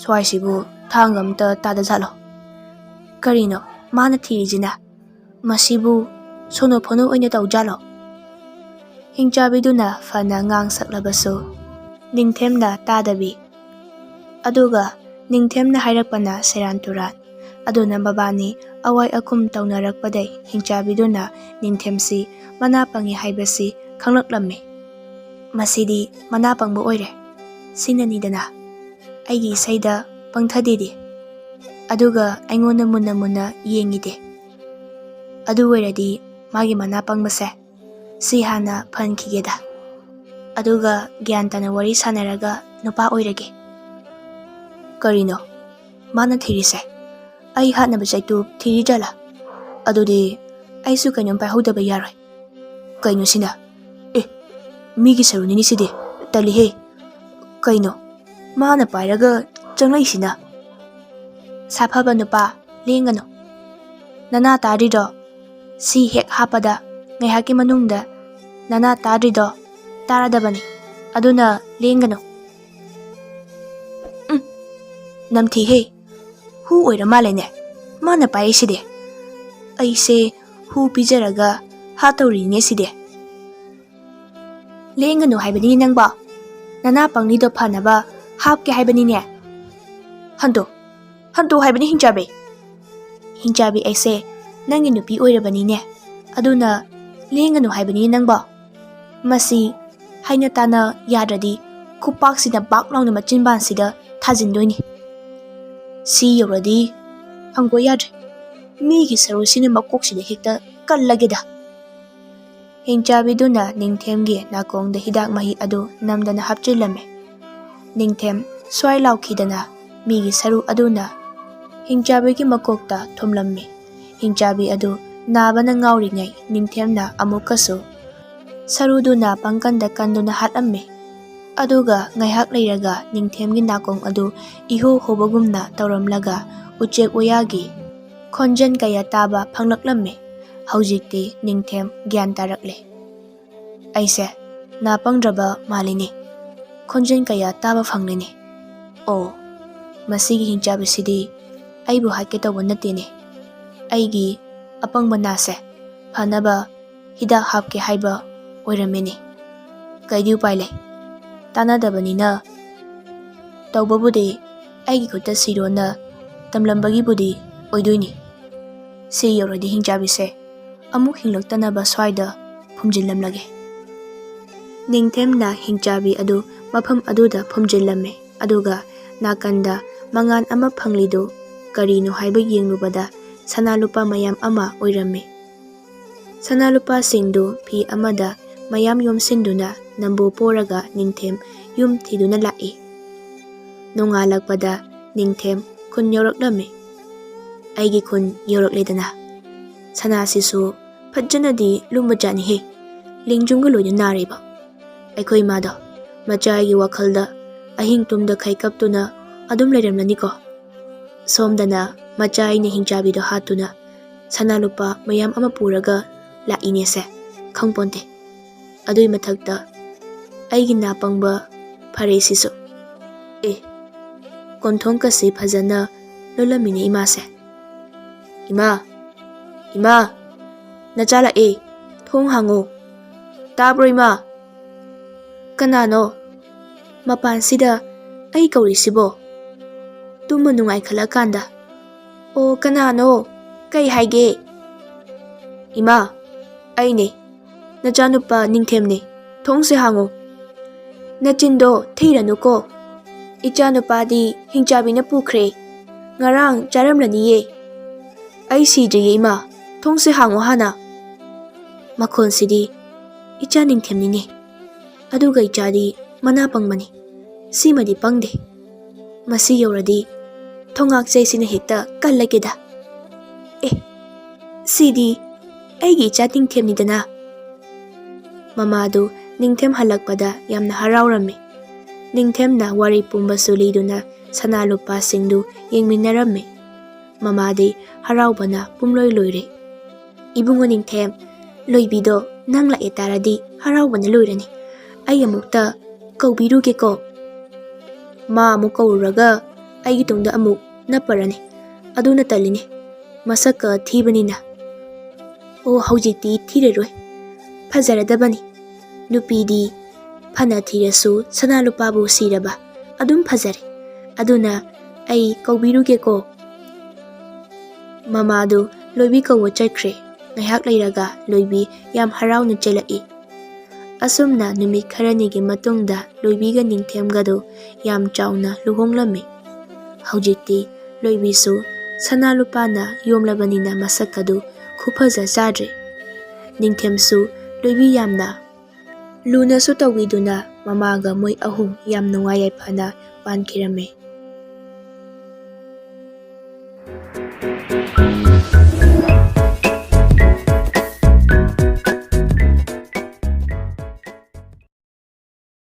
ꯁ꯭ꯋꯥꯏꯁꯤꯕꯨ ꯊꯥꯡ ꯑꯝꯇ ꯇꯥꯗꯖꯥꯠꯂꯣ? ꯀꯔꯤꯅꯣ ꯃꯥꯅ ꯊꯤꯔꯤꯁꯤꯅ? ꯃꯁꯤꯕꯨ ꯁꯣꯅꯣ ꯐꯣꯅꯣ ꯑꯣꯏꯅ ꯇꯧꯖꯥꯠꯂꯣ? ꯍꯤꯡꯆꯥꯕꯤꯗꯨꯅ ꯐꯅ ꯉꯥꯡ ꯁꯛꯂꯕꯁꯨ ꯅꯤꯡꯊꯦꯝꯅ ꯇꯥꯗꯕꯤ꯫ ꯑꯗꯨꯒ ꯅꯤꯡꯊꯦꯝꯅ ꯍꯥꯏꯔꯛꯄꯅ ꯁꯦꯔꯥꯟ ꯇꯨꯔꯥꯟ꯫ ꯑꯗꯨꯅ ꯃꯕꯥꯅꯤ ꯑꯋꯥꯏ ꯑꯈꯨꯝ ꯇꯧꯅꯔꯛꯄꯗꯩ ꯍꯤꯡꯆꯥꯕꯤꯗꯨꯅ ꯅꯤꯡꯊꯦꯝꯁꯤ ꯃꯅꯥ ꯄꯪꯉꯤ ꯍꯥꯏꯕꯁꯤ ꯈꯪꯂꯛꯂꯝꯃꯤ꯫ ꯃꯁꯤꯗꯤ ꯃꯅꯥ ꯄꯪꯕ ꯑꯣꯏꯔꯦ꯫ ꯁꯤꯅꯅꯤꯗꯅ ꯑꯩꯒꯤ ꯏꯁꯩꯗ ꯄꯪꯊꯗꯦꯗꯤ꯫ ꯑꯗꯨꯒ ꯑꯩꯉꯣꯟꯗ ꯃꯨꯟꯅ ꯃꯨꯟꯅ ꯌꯦꯡꯉꯤꯗꯤ꯫ ꯑꯗꯨ ꯑꯣꯏꯔꯗꯤ ꯃꯥꯒꯤ ꯃꯅꯥ ꯄꯪꯕꯁꯦ ꯁꯤ ꯍꯥꯟꯅ ꯐꯍꯟꯈꯤꯒꯦꯗ꯫ ꯑꯗꯨꯒ ꯒ꯭ꯌꯥꯟ ꯇꯥꯅ ꯋꯥꯔꯤ ꯁꯥꯟꯅꯔꯒ ꯅꯨꯄꯥ ꯑꯣꯏꯔꯒꯦ꯫ ꯀꯔꯤꯅꯣ ꯃꯥꯅ ꯊꯤꯔꯤꯁꯦ? ꯑꯩ ꯍꯥꯠꯅꯕ ꯆꯩꯇꯨꯞ ꯊꯤꯔꯤ ꯖꯥꯠꯂꯥ? ꯑꯗꯨꯗꯤ ꯑꯩꯁꯨ ꯀꯩꯅꯣꯝ ꯄꯥꯏꯍꯧꯗꯕ ꯌꯥꯔꯣꯏ꯫ ꯀꯩꯅꯣ ꯁꯤꯅ? ꯑꯦ, ꯃꯤꯒꯤ ꯁꯔꯨꯅꯤꯅꯦ ꯁꯤꯗꯤ꯫ ꯇꯜꯂꯤꯍꯦ꯫ ꯀꯩꯅꯣ ꯃꯥꯅ ꯄꯥꯏꯔꯒ ꯆꯪꯂꯛꯏꯁꯤꯅ? ꯁꯥꯐꯕ ꯅꯨꯄꯥ, ꯂꯦꯡꯒꯅꯨ꯫ ꯅꯅꯥ ꯇꯥꯗ꯭ꯔꯤꯗꯣ? ꯁꯤ ꯍꯦꯛ ꯍꯥꯞꯄꯗ ꯉꯥꯏꯍꯥꯛꯀꯤ ꯃꯅꯨꯡꯗ ꯅꯅꯥ ꯇꯥꯗ꯭ꯔꯤꯗꯣ ꯇꯥꯔꯗꯕꯅꯤ꯫ ꯑꯗꯨꯅ ꯂꯦꯡꯒꯅꯨ꯫ ꯎꯝ, ꯅꯝꯊꯤꯍꯦ꯫ ꯍꯨ ꯑꯣꯏꯔ ꯃꯥꯜꯂꯦꯅꯦ ꯃꯥꯅ ꯄꯥꯏꯔꯤꯁꯤꯗꯤ꯫ ꯑꯩꯁꯦ ꯍꯨ ꯄꯤꯖꯔꯒ ꯍꯥꯠꯇꯧꯔꯤꯅꯦ ꯁꯤꯗꯤ꯫ ꯂꯦꯡꯒꯅꯨ ꯍꯥꯏꯕꯅꯤ ꯅꯪꯕꯣ꯫ ꯅꯅꯥ ꯄꯪꯂꯤꯗꯣ ꯐꯅꯕ ꯍꯥꯞꯀꯦ ꯍꯥꯏꯕꯅꯤꯅꯦ꯫ ꯍꯟꯗꯣ, ꯍꯟꯗꯣ ꯍꯥꯏꯕꯅꯤ ꯍꯤꯡꯆꯥꯕꯤ꯫ ꯍꯤꯡꯆꯥꯕꯤ ꯑꯩꯁꯦ ꯅꯪꯒꯤ ꯅꯨꯄꯤ ꯑꯣꯏꯔꯕꯅꯤꯅꯦ꯫ ꯑꯗꯨꯅ ꯂꯦꯡꯒꯅꯨ ꯍꯥꯏꯕꯅꯤ ꯅꯪꯕꯣ꯫ ꯃꯁꯤ ꯍꯥꯏꯅ ꯇꯥꯅ ꯌꯥꯗ꯭ꯔꯗꯤ ꯈꯨꯄꯥꯛꯁꯤꯅ ꯕꯥꯛ ꯂꯥꯎꯅ ꯃꯆꯤꯟꯕꯥꯟꯁꯤꯗ ꯊꯥꯖꯤꯟꯗꯣꯏꯅꯤ꯫ ꯁꯤ ꯌꯧꯔꯗꯤ ꯍꯪꯒꯣꯏ ꯌꯥꯗ꯭ꯔꯦ꯫ ꯃꯤꯒꯤ ꯁꯔꯨꯁꯤꯅ ꯃꯀꯣꯛꯁꯤꯗ ꯍꯦꯛꯇ ꯀꯜꯂꯒꯦꯗ꯫ ꯍꯤꯡꯆꯥꯕꯤꯗꯨꯅ ꯅꯤꯡꯊꯦꯝꯒꯤ ꯅꯥꯀꯣꯡꯗ ꯍꯤꯗꯥꯛ ꯃꯍꯤ ꯑꯗꯨ ꯅꯝꯗꯅ ꯍꯥꯞꯆꯤꯜꯂꯝꯃꯤ꯫ ꯅꯤꯡꯊꯦꯝ ꯁ꯭ꯋꯥꯏ ꯂꯥꯎꯈꯤꯗꯅ ꯃꯤꯒꯤ ꯁꯔꯨ ꯑꯗꯨꯅ ꯍꯤꯡꯆꯥꯕꯤꯒꯤ ꯃꯀꯣꯛꯇ ꯊꯣꯝꯂꯝꯃꯤ꯫ ꯍꯤꯡꯆꯥꯕꯤ ꯑꯗꯨ ꯅꯥꯕꯅ ꯉꯥꯎꯔꯤꯉꯩ ꯅꯤꯡꯊꯦꯝꯅ ꯑꯃꯨꯛꯀꯁꯨ ꯁꯔꯨꯗꯨꯅ ꯄꯪꯀꯟꯗ ꯀꯟꯗꯨꯅ ꯍꯥꯠꯂꯝꯃꯤ꯫ ꯑꯗꯨꯒ ꯉꯥꯏꯍꯥꯛ ꯂꯩꯔꯒ ꯅꯤꯡꯊꯦꯝꯒꯤ ꯅꯥꯀꯣꯡ ꯑꯗꯨ ꯏꯍꯣ ꯍꯣꯕꯒꯨꯝꯅ ꯇꯧꯔꯝꯂꯒ ꯎꯆꯦꯛ ꯋꯥꯌꯥꯒꯤ ꯈꯣꯟꯖꯦꯜ ꯀꯌꯥ ꯇꯥꯕ ꯐꯪꯂꯛꯂꯝꯃꯤ꯫ ꯍꯧꯖꯤꯛꯇꯤ ꯅꯤꯡꯊꯦꯝ ꯒ꯭ꯌꯥꯟ ꯇꯥꯔꯛꯂꯦ꯫ ꯑꯩꯁꯦ ꯅꯥ ꯄꯪꯗ꯭ꯔꯕ ꯃꯥꯜꯂꯤꯅꯦ꯫ ꯈꯣꯟꯖꯦꯜ ꯀꯌꯥ ꯇꯥꯕ ꯐꯪꯂꯤꯅꯦ꯫ ꯑꯣ, ꯃꯁꯤꯒꯤ ꯍꯤꯡꯆꯥꯕꯤꯁꯤꯗꯤ ꯑꯩꯕꯨ ꯍꯥꯠꯀꯦ ꯇꯧꯕ ꯅꯠꯇꯦꯅꯦ꯫ ꯑꯩꯒꯤ ꯑꯄꯪꯕ ꯅꯥꯁꯦ ꯐꯅꯕ ꯍꯤꯗꯥꯛ ꯍꯥꯞꯀꯦ ꯍꯥꯏꯕ ꯑꯣꯏꯔꯝꯃꯦꯅꯦ꯫ ꯀꯩꯗꯤ ꯎꯄꯥꯏ ꯂꯩ? ꯇꯥꯟꯅꯗꯕꯅꯤꯅ꯫ ꯇꯧꯕꯕꯨꯗꯤ ꯑꯩꯒꯤ ꯈꯨꯠꯇ ꯁꯤꯔꯣꯅ ꯇꯝꯂꯝꯕꯒꯤꯕꯨꯗꯤ ꯑꯣꯏꯗꯣꯏꯅꯤ꯫ ꯁꯤ ꯌꯧꯔꯗꯤ ꯍꯤꯡꯆꯥꯕꯤꯁꯦ ꯑꯃꯨꯛ ꯍꯤꯡꯂꯛꯇꯅꯕ ꯁ꯭ꯋꯥꯏꯗ ꯐꯨꯝꯖꯤꯜꯂꯝꯂꯒꯦ꯫ ꯅꯤꯡꯊꯦꯝꯅ ꯍꯤꯡꯆꯥꯕꯤ ꯑꯗꯨ ꯃꯐꯝ ꯑꯗꯨꯗ ꯐꯨꯝꯖꯤꯜꯂꯝꯃꯦ, ꯑꯗꯨꯒ ꯅꯥꯀꯟꯗ ꯃꯉꯥꯜ ꯑꯃ ꯐꯪꯂꯤꯗꯨ ꯀꯔꯤꯅꯣ ꯍꯥꯏꯕ ꯌꯦꯡꯂꯨꯕꯗ ꯁꯅꯥ ꯂꯨꯄꯥ ꯃꯌꯥꯝ ꯑꯃ ꯑꯣꯏꯔꯝꯃꯤ꯫ ꯁꯅꯥ ꯂꯨꯄꯥꯁꯤꯡꯗꯨ ꯐꯤ ꯑꯃꯗ ꯃꯌꯥꯝ ꯌꯣꯝꯁꯤꯟꯗꯨꯅ ꯅꯝꯕꯨ ꯄꯣꯔꯒ ꯅꯤꯡꯊꯦꯝ ꯌꯨꯝ ꯊꯤꯗꯨꯅ ꯂꯥꯛꯏ꯫ ꯅꯣꯡꯉꯥꯜꯂꯛꯄꯗ ꯅꯤꯡꯊꯦꯝ ꯈꯨꯟ ꯌꯧꯔꯛꯂꯝꯃꯤ꯫ ꯑꯩꯒꯤ ꯈꯨꯟ ꯌꯧꯔꯛꯂꯦꯗꯅ꯫ ꯁꯅꯥꯁꯤꯁꯨ ꯐꯖꯅꯗꯤ ꯂꯨꯝꯕꯖꯥꯠꯅꯤꯍꯦ꯫ ꯂꯦꯡꯖꯨꯝꯒ ꯂꯣꯏꯅ ꯅꯥꯔꯤꯕ꯫ ꯑꯩꯈꯣꯏ ꯏꯃꯥꯗꯣ ꯃꯆꯥꯒꯤ ꯋꯥꯈꯜꯗ ꯑꯍꯤꯡ ꯇꯨꯝꯗꯈꯩ ꯀꯞꯇꯨꯅ ꯑꯗꯨꯝ ꯂꯩꯔꯝꯂꯅꯤꯀꯣ꯫ ꯁꯣꯝꯗꯅ ꯃꯆꯥ ꯑꯩꯅ ꯍꯤꯡꯆꯥꯕꯤꯗꯣ ꯍꯥꯠꯇꯨꯅ ꯁꯅꯥ ꯂꯨꯄꯥ ꯃꯌꯥꯝ ꯑꯃ ꯄꯨꯔꯒ ꯂꯥꯛꯏꯅꯦꯁꯦ, ꯈꯪꯄꯣꯟꯇꯦ꯫ ꯑꯗꯨꯏ ꯃꯊꯛꯇ ꯑꯩꯒꯤ ꯅꯥꯄꯪꯕ ꯐꯔꯦꯁꯤꯁꯨ꯫ ꯑꯦ, ꯀꯣꯟꯊꯣꯡꯀꯁꯤ ꯐꯖꯅ ꯂꯣꯜꯂꯝꯃꯤꯅꯦ ꯏꯃꯥꯁꯦ꯫ "ꯏꯃꯥ, ꯏꯃꯥ, ꯅꯆꯥ ꯂꯥꯛꯑꯦ, ꯊꯣꯡ ꯍꯥꯡꯉꯣ꯫ ꯇꯥꯕ꯭ꯔꯣ ꯏꯃꯥ?" "ꯀꯅꯥꯅꯣ ꯃꯄꯥꯟꯁꯤꯗ ꯑꯩ ꯀꯧꯔꯤꯁꯤꯕꯣ?" ꯇꯨꯝꯕ ꯅꯨꯡꯉꯥꯏꯈꯠꯂꯀꯥꯟꯗ, "ꯑꯣ, ꯀꯅꯥꯅꯣ? ꯀꯩ ꯍꯥꯏꯒꯦ?" "ꯏꯃꯥ, ꯑꯩꯅꯦ, ꯅꯆꯥꯅꯨꯄꯥ ꯅꯤꯡꯊꯦꯝꯅꯦ, ꯊꯣꯡꯁꯦ ꯍꯥꯡꯉꯣ꯫ ꯅꯆꯤꯟꯗꯣ ꯊꯤꯔꯅꯨꯀꯣ꯫ ꯏꯆꯥꯅꯨꯄꯥꯗꯤ ꯍꯤꯡꯆꯥꯕꯤꯅ ꯄꯨꯈ꯭ꯔꯦ꯫ ꯉꯔꯥꯡ ꯆꯥꯔꯝꯂꯅꯤꯌꯦ꯫ ꯑꯩ ꯁꯤꯗ꯭ꯔꯤꯌꯦ ꯏꯃꯥ, ꯊꯣꯡꯁꯦ ꯍꯥꯡꯉꯣ ꯍꯥꯟꯅ꯫" ꯃꯈꯣꯟꯁꯤꯗꯤ ꯏꯆꯥ ꯅꯤꯡꯊꯦꯝꯅꯤꯅꯦ꯫ ꯑꯗꯨꯒ ꯏꯆꯥꯗꯤ ꯃꯅꯥ ꯄꯪꯕꯅꯤ꯫ ꯁꯤꯃꯗꯤ ꯄꯪꯗꯦ꯫ ꯃꯁꯤ ꯌꯧꯔꯗꯤ ꯊꯣꯡꯉꯥꯛꯆꯩꯁꯤꯅ ꯍꯦꯛꯇ ꯀꯜꯂꯒꯦꯗ꯫ "ꯑꯦ, ꯁꯤꯗꯤ ꯑꯩꯒꯤ ꯏꯆꯥ ꯅꯤꯡꯊꯦꯝꯅꯤꯗꯅ꯫" ꯃꯃꯥꯗꯨ ꯅꯤꯡꯊꯦꯝ ꯍꯜꯂꯛꯄꯗ ꯌꯥꯝꯅ ꯍꯔꯥꯎꯔꯝꯃꯤ꯫ ꯅꯤꯡꯊꯦꯝꯅ ꯋꯥꯔꯤ ꯄꯨꯝꯕꯁꯨ ꯂꯤꯗꯨꯅ ꯁꯅꯥ ꯂꯨꯄꯥꯁꯤꯡꯗꯨ ꯌꯦꯡꯃꯤꯟꯅꯔꯝꯃꯤ꯫ ꯃꯃꯥꯗꯤ ꯍꯔꯥꯎꯕꯅ ꯄꯨꯝꯂꯣꯏ ꯂꯣꯏꯔꯦ꯫ "ꯏꯕꯨꯡꯉꯣ ꯅꯤꯡꯊꯦꯝ, ꯂꯣꯏꯕꯤꯗꯣ ꯅꯪ ꯂꯥꯛꯑꯦ ꯇꯥꯔꯗꯤ ꯍꯔꯥꯎꯕꯅ ꯂꯣꯏꯔꯅꯤ꯫ ꯑꯩ ꯑꯃꯨꯛꯇ ꯀꯧꯕꯤꯔꯨꯒꯦꯀꯣ꯫ ꯃꯥ ꯑꯃꯨꯛ ꯀꯧꯔꯨꯔꯒ ꯑꯩꯒꯤ ꯇꯨꯡꯗ ꯑꯃꯨꯛ ꯅꯞꯄꯔꯅꯤ꯫ ꯑꯗꯨꯅ ꯇꯜꯂꯤꯅꯦ꯫ ꯃꯁꯛꯀ ꯊꯤꯕꯅꯤꯅ꯫" "ꯑꯣ, ꯍꯧꯖꯤꯛꯇꯤ ꯊꯤꯔꯔꯣꯏ꯫ ꯐꯖꯔꯗꯕꯅꯤ꯫ ꯅꯨꯄꯤꯗꯤ ꯐꯅ ꯊꯤꯔꯁꯨ ꯁꯅꯥ ꯂꯨꯄꯥꯕꯨ ꯁꯤꯔꯕ ꯑꯗꯨꯝ ꯐꯖꯔꯦ꯫ ꯑꯗꯨꯅ ꯑꯩ ꯀꯧꯕꯤꯔꯨꯒꯦꯀꯣ꯫" ꯃꯃꯥꯗꯨ ꯂꯣꯏꯕꯤ ꯀꯧꯕ ꯆꯠꯈ꯭ꯔꯦ꯫ ꯉꯥꯏꯍꯥꯛ ꯂꯩꯔꯒ ꯂꯣꯏꯕꯤ ꯌꯥꯝ ꯍꯔꯥꯎꯅ ꯆꯦꯜꯂꯛꯏ꯫ ꯑꯁꯨꯝꯅ ꯅꯨꯃꯤꯠ ꯈꯔꯅꯤꯒꯤ ꯃꯇꯨꯡꯗ ꯂꯣꯏꯕꯤꯒ ꯅꯤꯡꯊꯦꯝꯒꯗꯨ ꯌꯥꯝ ꯆꯥꯎꯅ ꯂꯨꯍꯣꯡꯂꯝꯃꯤ꯫ ꯍꯧꯖꯤꯛꯇꯤ ꯂꯣꯏꯕꯤꯁꯨ ꯁꯅꯥ ꯂꯨꯄꯥꯅ ꯌꯣꯝꯂꯕꯅꯤꯅ ꯃꯁꯛ ꯑꯗꯨ ꯈꯨꯐꯖ ꯆꯥꯗ꯭ꯔꯦ꯫ ꯅꯤꯡꯊꯦꯝꯁꯨ ꯂꯣꯏꯕꯤ ꯌꯥꯝꯅ ꯂꯨꯅꯁꯨ ꯇꯧꯕꯤꯗꯨꯅ ꯃꯃꯥꯒ ꯃꯣꯏ ꯑꯍꯨꯝ ꯌꯥꯝ ꯅꯨꯡꯉꯥꯏ ꯌꯥꯏꯐꯅ ꯄꯥꯟꯈꯤꯔꯝꯃꯤ꯫